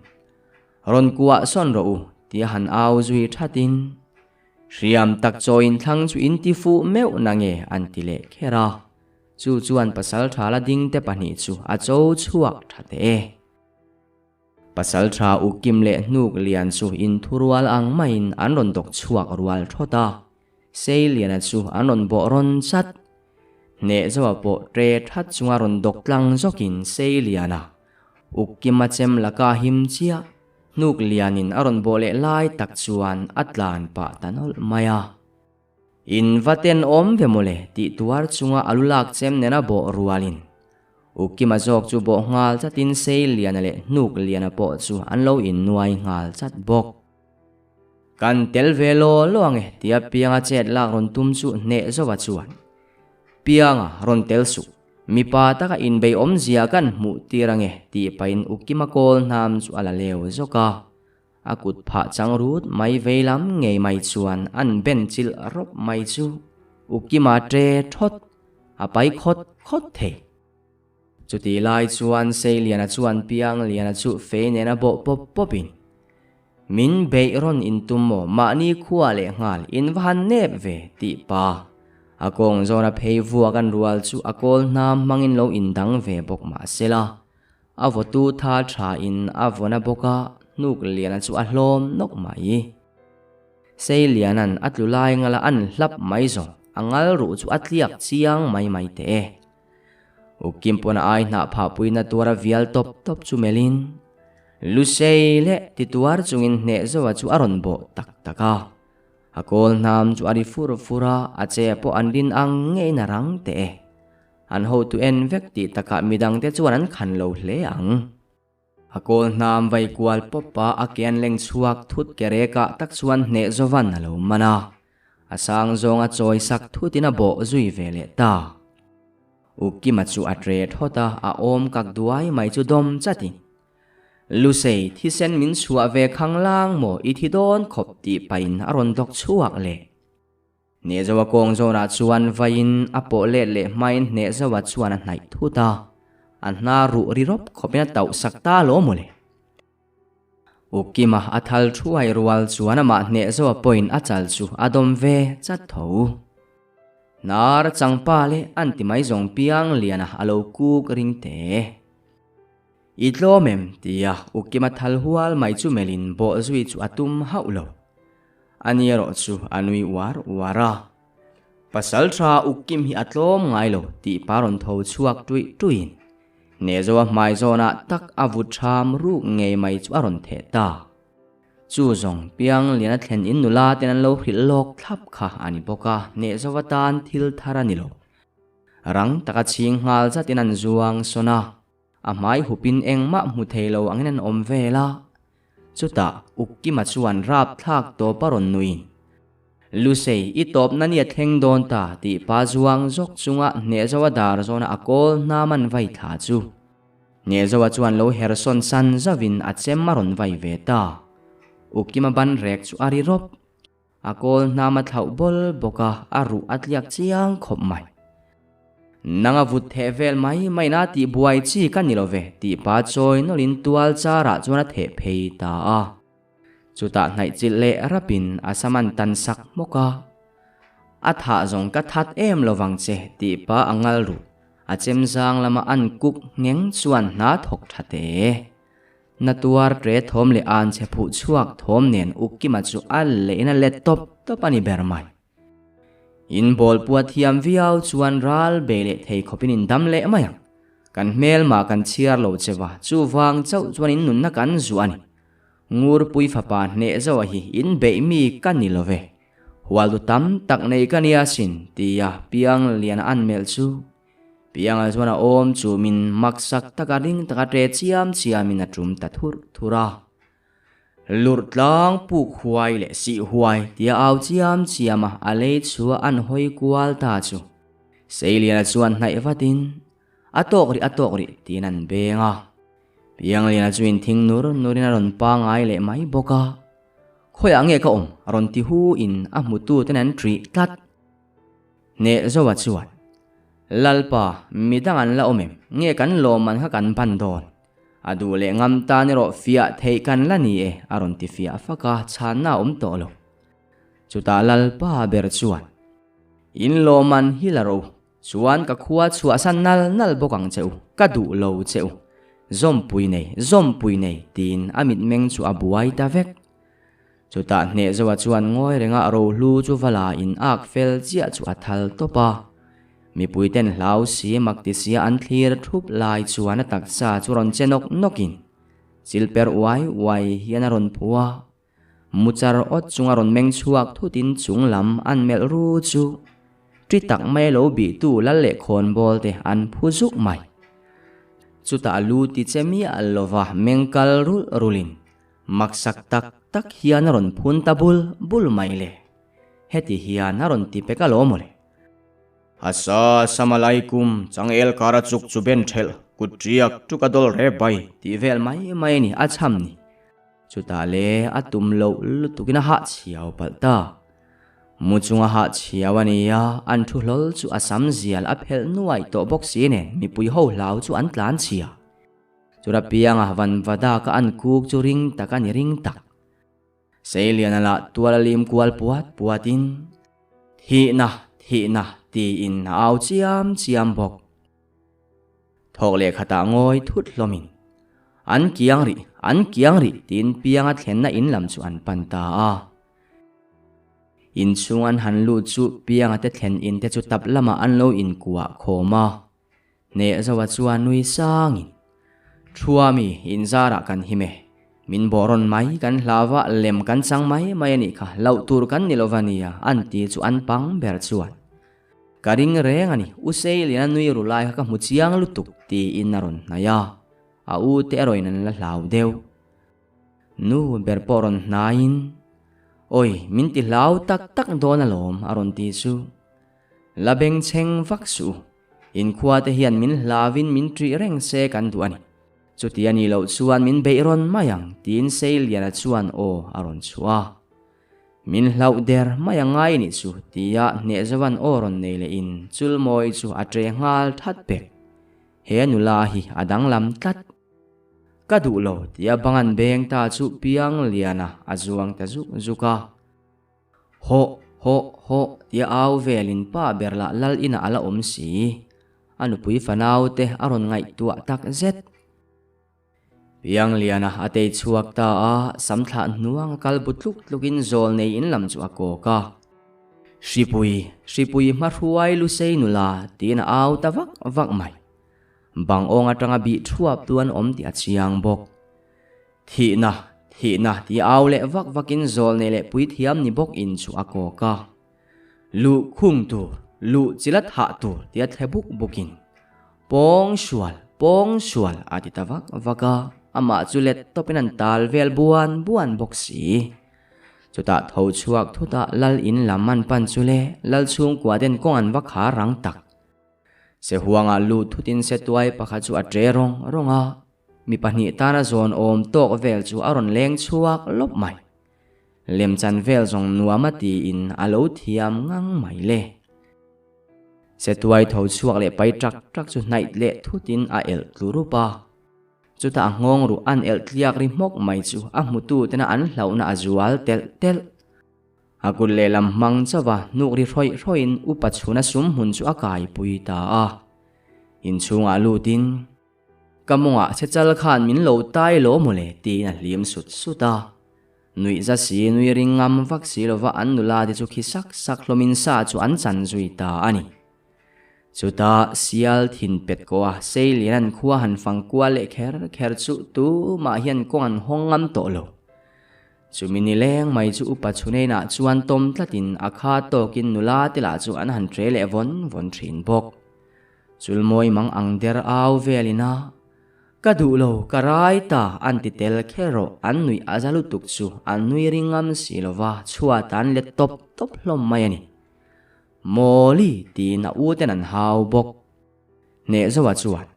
Rawn kuah sawn rawh u tia han au zui thatin, Hriam tak chawiin thlang chu in ti fuh meuh na nge an ti leh kher a. Chu chuan pasaltha la dingte pahnih chu a cho chhuak tha teh e. Pasaltha Ukim leh Hnuk Lian chu inthurual ang maiin an rawn dawk chhuak rual thawt a, Seiliana chu an rawn bawh rawn chat. Hneh zoa pawh ṭe that chunga rawn dawk tlang zawkin Seiliana, Ukima chem laka him chiah, Hnuk Lianin a rawn bawh leh lai tak chuan a tlan pah ta nawlh mai a. In va tenawm ve mawle tih tuar chunga a lu lak chem nena bawh rualin Ukima zawk chu bawh nghal chatin Seiliana leh Hnukliana pawh chu an lo innuai nghal chat bawk. Kan tel ve law law ange tia Pianga chet lak rawn tum chu hneh zova chuan Pianga rawn tel suh, mipa taka inbei awmzia kan hmuh tir ange tih pahin Ukima kawl hnam chu a la leu zawk a. A kut phah chang rut mai vei lam ngei mai chuan an ben chilh rawp mai chu Ukima ṭe ṭhawt a pai khawt khawt thei. Chutih lai chuan Seiliana chuan Piangliana chu fei nena bawh pawp pawpin, Min beih rawn intum maw mahni khua leh nghal in va han nep ve tih pa. A kawng zawna phei vuak an rual chu a kawl hnam hmangin lo indang ve bawk mah sela. A vawtu tha tha in a vawna bawk a, hnuk liana chu a hlawm nawk mai. Seiliana'n a tlu lai ngala an hlap mai zawng, a ngal ruh chu a tliak chiang mai mai teh e. Ukim pawn a ai hnah phah puina tuara vial tawp tawp chu melhin, Lusei leh ti tuar chungin hneh zoa chu a rawn bawh tak tak a. A kawl hnam chu a ri fur fur a, a che pawh an rin ang ngeiin a rang teh e. An hotu en vek tih takah midangte chuan an khan lo hle ang. A kawl hnam vai kual pawp a, a ke an leng chhuak thut ke rekah tak chuan hneh zovan a lo man a. A sang zawng a chawi sak thutin a bawh zui ve leh ta. Ukima chu a tre thawt a, a awm kak duai mai chu dawm chatin. Lusei, thisen min chhuah ve khanglang maw i thi dawn khawp tih pahin a rawn dawk chhuak leh. Hnehzoa kawng zawnah chuan vaiin a pawh let leh hmain Hnehzoa chuan a hnaih thut a, a hna ruh ri rawp khawpin a tauh sak ta lo mawle. Ukima a thal thuai rual chuan amah Hnehzoa pawhin a chal chu a dawm ve chat tho. Hnar changpa leh an ti mai zawng piang liana a lo kuk ring te. I tlawm em? tia Ukima thal hual mai chu melhin bawhzui chu a tum hauh lo. A ni erawh chu a nui uar uar a. Pasal tha Ukkim hi a tlawm ngai lo tih pa rawn tho chhuak tuih tuihin Hnezoa hmai zawnah tak a vut ṭham ruk ngei mai chu a rawn theh ta. Chu zawng piang lian a thlen in nula ten an lo hrilh lawk thlap kha a ni bawk a, Hnezoa tan thil thar a ni lo. Rang taka chhing nghal zatin an zuang sawn a. A hmai hupin engmah hmu thei lo angin an awm vel a, chutah Ukkima chuan rapthlak tawp a rawn nuin. Lusei, i tawpna ni a thleng dawn ta, tih pa zuang zawk chunga Hnehzoa dar zawna a kawl hnam an vai thla chu. Hnehzoa chuan lo her sawn san zauhin a chem a rawn vai ve ta. Ukima ban rek chu a ri rawp. A kawl hnam a thlauh bawl bawk a, a ruh a tliak chiang khawp mai. Nang a vut theh vel mai mai na tih buai chi ka ni lo ve, tih pa chawi nawlhin tual charah chuan a theh phei ta a. Chutah hnaih chilh leh rapin a sam an tan sak hmawk a. A thah zawng ka that em lo vang che, tih pa a ngal ruh. A chem zang lama an kuk ngheng chuan hna thawk tha teh. Na tuar ṭe thawm leh an chhe phuh chhuak thawm nen Ukima chu a lehin a let tawp tawp a ni ber mai. In bawl pua thiam viau chuan ral bei leh thei khawpin in dam leh mai ang. Kan hmelmah kan chhiar lo che va, chuvang chauh chuan in nunna kan zuah a ni. Ngurpui fapa hneh zauh a hi in beih mi ka ni lo ve. Hualtu tam tak nei ka nia sin, tia piang lian a an melh chu. Pianga chuan a awm chu min maksak taka ring taka ṭe chiam chiamin a ṭum ta thur thur a. Lurh tlang puk huai leh sih huai tia au chiam chiam a, a lei chhuah an hawi kual ta chu. Seiliana chuan hnaih vatin, A tawk rih, a tawk rih, tiin an beng a. Piangliana chu inthing nur nurin a rawn pangai leh mai bawk a. Khawiah nge ka awm? a rawn ti hu in a hmutu ten an ṭih tlat. Hneh Zoa chuan, Lalpa, midang an la awm em? Nge kan lawmman kha kan ban dawn? A duh leh ngam tan erawh fiah theih kan la ni e, a rawn ti fiah fak a, chhanna a awm tawh lo. Chutah Lalpa ber chuan, In lawmman hi la rawh u, chuan ka khua chhuahsan nal nal bawk ang che u, ka duh lo che u. Zawmpui nei, zawmpui nei, tiin a mitmeng chu a buai ta vek. Chutah hneh zoa chuan ngawi renga rohlu chu va la in ak fel chiah chu a thal tawp a. Mipui ten hlau si mak ti sia an thlir thup lai chuan a taksa chu rawn che nawk nawk in chil per uai uai hian a rawn phu a. Muchar awt chunga rawn meng chhuak thut in chung lam an melh ru chu ṭi tak mai lo bih tu lal leh khawnbawl te an phu zuk mai. Chutah lu ti che miah lova meng kal rulh rulh in Maksak tak tak hian a rawn phun ta bul bul mai le. Heti hian a rawn ti pek alawm aw le. Asa Samalaikum changel kara chuk chu ben thelh kut tiak tuk a dawl re bai tih vel mai mai a ni a chham ni. Chutah le a tum loh lutukin a hahchhiau palh ta. Mu chunga hahchhiau a ni a, an thu hlawl chu a sam zial a phelh nuaih tawh bawk si nen mipui ho hlau chu an tlan chhia. Chura pianga van vada ka an kuk chu ring tak a ni ring tak. Seiliana lah tual a lim kual puat puatin, Thihna, thihna tiin a au chiam chiam bawk. Thawk leh khatah ngawi thut hlawmin, An kiang rih, an kiang rih tiin pianga thlenna in lam chu an pan ta a. Inchhung an han lut chu pianga te thlen in te chu tap lamah an lo inkuah khawm a. Hneh zoa chuan nui sangin, Thuami, inzarah kan him e. Min bawh rawn mai, kan hlau a, lem kan chang mai mai a nih kha, hlauh tur kan ni lova nia, an ti chu an pang ber chuan. Ka ring reng a ni, U Seiliana nui ru lai kha ka hmu chiang lutuk, tiin a rawn hnaih a, a u te erawhin an la hlau deuh. Nu ber pawh rawn hnaiin, Awi, min ti hlau tak tak dawn alawm, a rawn ti chu. La bengchheng vak suh u. Inkhua te hian min hlauin min ṭih reng se kan duh a ni. Chuti a nih loh chuan min beih rawn mai ang, tiin Seiliana chuan aw a rawn chhuah a. Min hlauh der mai a ngai nih chu, tia Hnehzova'n aw rawn nei lehin Chulmawi chu a ṭe nghal that pek. He nula hi a danglam tlat. Ka duh lo, tia bangan beng ta chu Piangliana a zuang ta zuk zuk a. Hawh, hawh, hawh, tia au velin pa ber lah lal inah a la awm si. A nupui fanau te a rawn ngaihtuah tak zet. Piangliana a tei chhuak ta a, sam thlah hnuang a kal bu tluk tlukin zawl nei in lam chu a kawk a. Hripui, hripui hmahruai lusei nula, tiin a au ta vak vak mai. Bang awng atanga bih thuap tu an awm tih a chiang bawk. Thihna, thihna tih au leh vak vakin zawl nei leh puithiam ni bawk in chu a kawk a. Luh khung tur, luh chila thah tur tia thle buk bukin Pawng sual, pawng sual a ti ta vak vak a, amah chu let tawpin an tal vel buan buan bawk si. Chutah tho chhuak thutah lal in lam an pan chu le lal chhungkua ten kawng an va khar rang tak. Sehuangah lut thutin setuai pakhat chu a tre rawng rawng a, mi pahnih tana zawn awm tawk vel chu a rawn leng chhuak lawp mai. Lemchan vel zawng nuam a tiin a lo thiam ngang mai le. Setuai tho chhuak leh pai ṭak ṭak chu hnaih leh thutin a elh tlu rup a. Chutah a nghawng ruh an elh tliak ri hmawk mai chu a hmutu tena an hlauhna a zual telh telh. A kut lehlam hmang chauh a hnuk ri hrawih hrawihin upa chhuna sum hmun chu a kaipui ta a. Inchhungah lutin, Ka mawngah che chal khan min lo tai lo mawle tiin a hlim sut sut a. Nuih za si nui ring ngam vak si lova an nula te chu khi sak sak hlawmin sa chu an chan zui ta a ni. Chutah sial thin pet kawh a sei lian an khua han fang kual leh kher kher chu tumah hian kawng an hawng ngam tawh lo. Chumi ni leng mai chu upa chhuneinah chuan tawm tlatin a kha tawkin nula te lah chu an han tre leh vawn vawn thin bawk. Chulmawi mang ang der au velin a, Ka duh lo, ka rai ta, an ti tel kher rawh, an nuih a za lutuk chu an nui ring ngam si lova chhuat an let tawp tawp hlawm mai a ni. Mawli tiin a u ten an hau bawk. Hnehzoa chuan,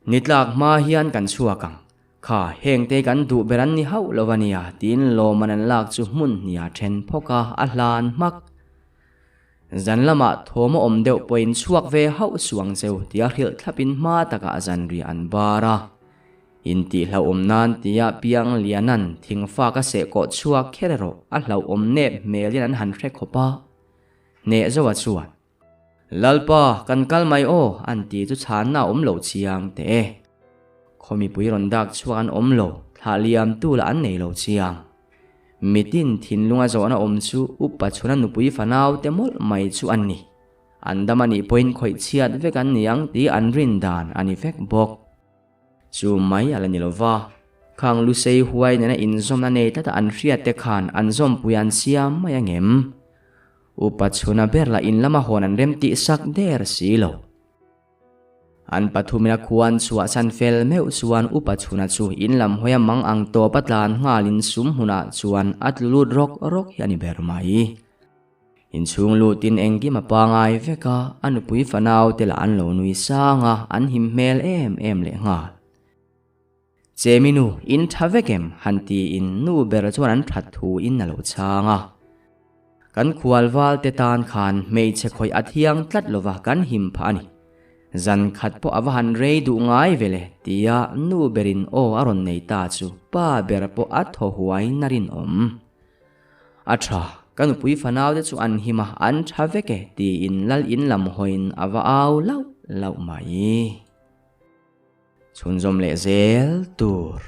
Ni tlak hma hian kan chhuak ang. Kha, hengte kan duh ber an ni hauh lo a nia, tiin lawmman an lak chu hmun hnia then phawk a, a hlan hmak. Zan lamah thawm a awm deuh pawhin chhuak ve hauh suang cheu tia hrilh thlapin hma takah zanriah an bar a. Intihhlauhawm nan tia Piang Lianan thingfak a seh kawh chhuak kher erawh a hlauhawm nep hmelin an han hre khawp a. Hneh zoa chuan, Lalpa, kan kal mai aw, an ti chu chhanna a awm lo chiang teh e. Khaw mipui rawn dak chhuak an awm lo, thlah liamtu lah an nei lo chiang. Mitin thinlunga zawhna awm chu upa chhuna nupui fanau te mawlh mai chu an ni. An dam a nih pawhin khawih chhiat vek an ni ang tih an rin dan a ni vek bawk. Chu mai a la ni lo va, khang lusei huai nena inzawmna nei tlata an hriat te khan an zawmpui an siam mai angem? Upa chhuna ber lah in lama hawn an rem tih sak der si lo. An pathumin a khuan chhuah chhan fel meuh chuan upa chhuna chu in lam hawi a mang ang tawp a tlan nghalin sum hmunah chuan a tlu lut rawk rawk hi a ni ber mai. Inchhung lutin engkim a pangai vek a, a nupui fanau te lah an lo nui sang a, an him hmel em em leh nghal. Chemi nu, in tha vek em? han tiin nu ber chuan an that thu in a lo chhang a. Kan khual val te tan khan hmeichhe khawih a thiang tlat lova kan him phah a ni. Zan khat pawh a va han rei duh ngai ve le tia nu berin aw a rawn nei ta chu pa ber pawh a thaw huai na rinawm. A tha, ka nupui fanau te chu an him a, an tha vek e, tiin lal in lam hawiin a va au lauh lauh mai. Chhunzawm leh zel tur.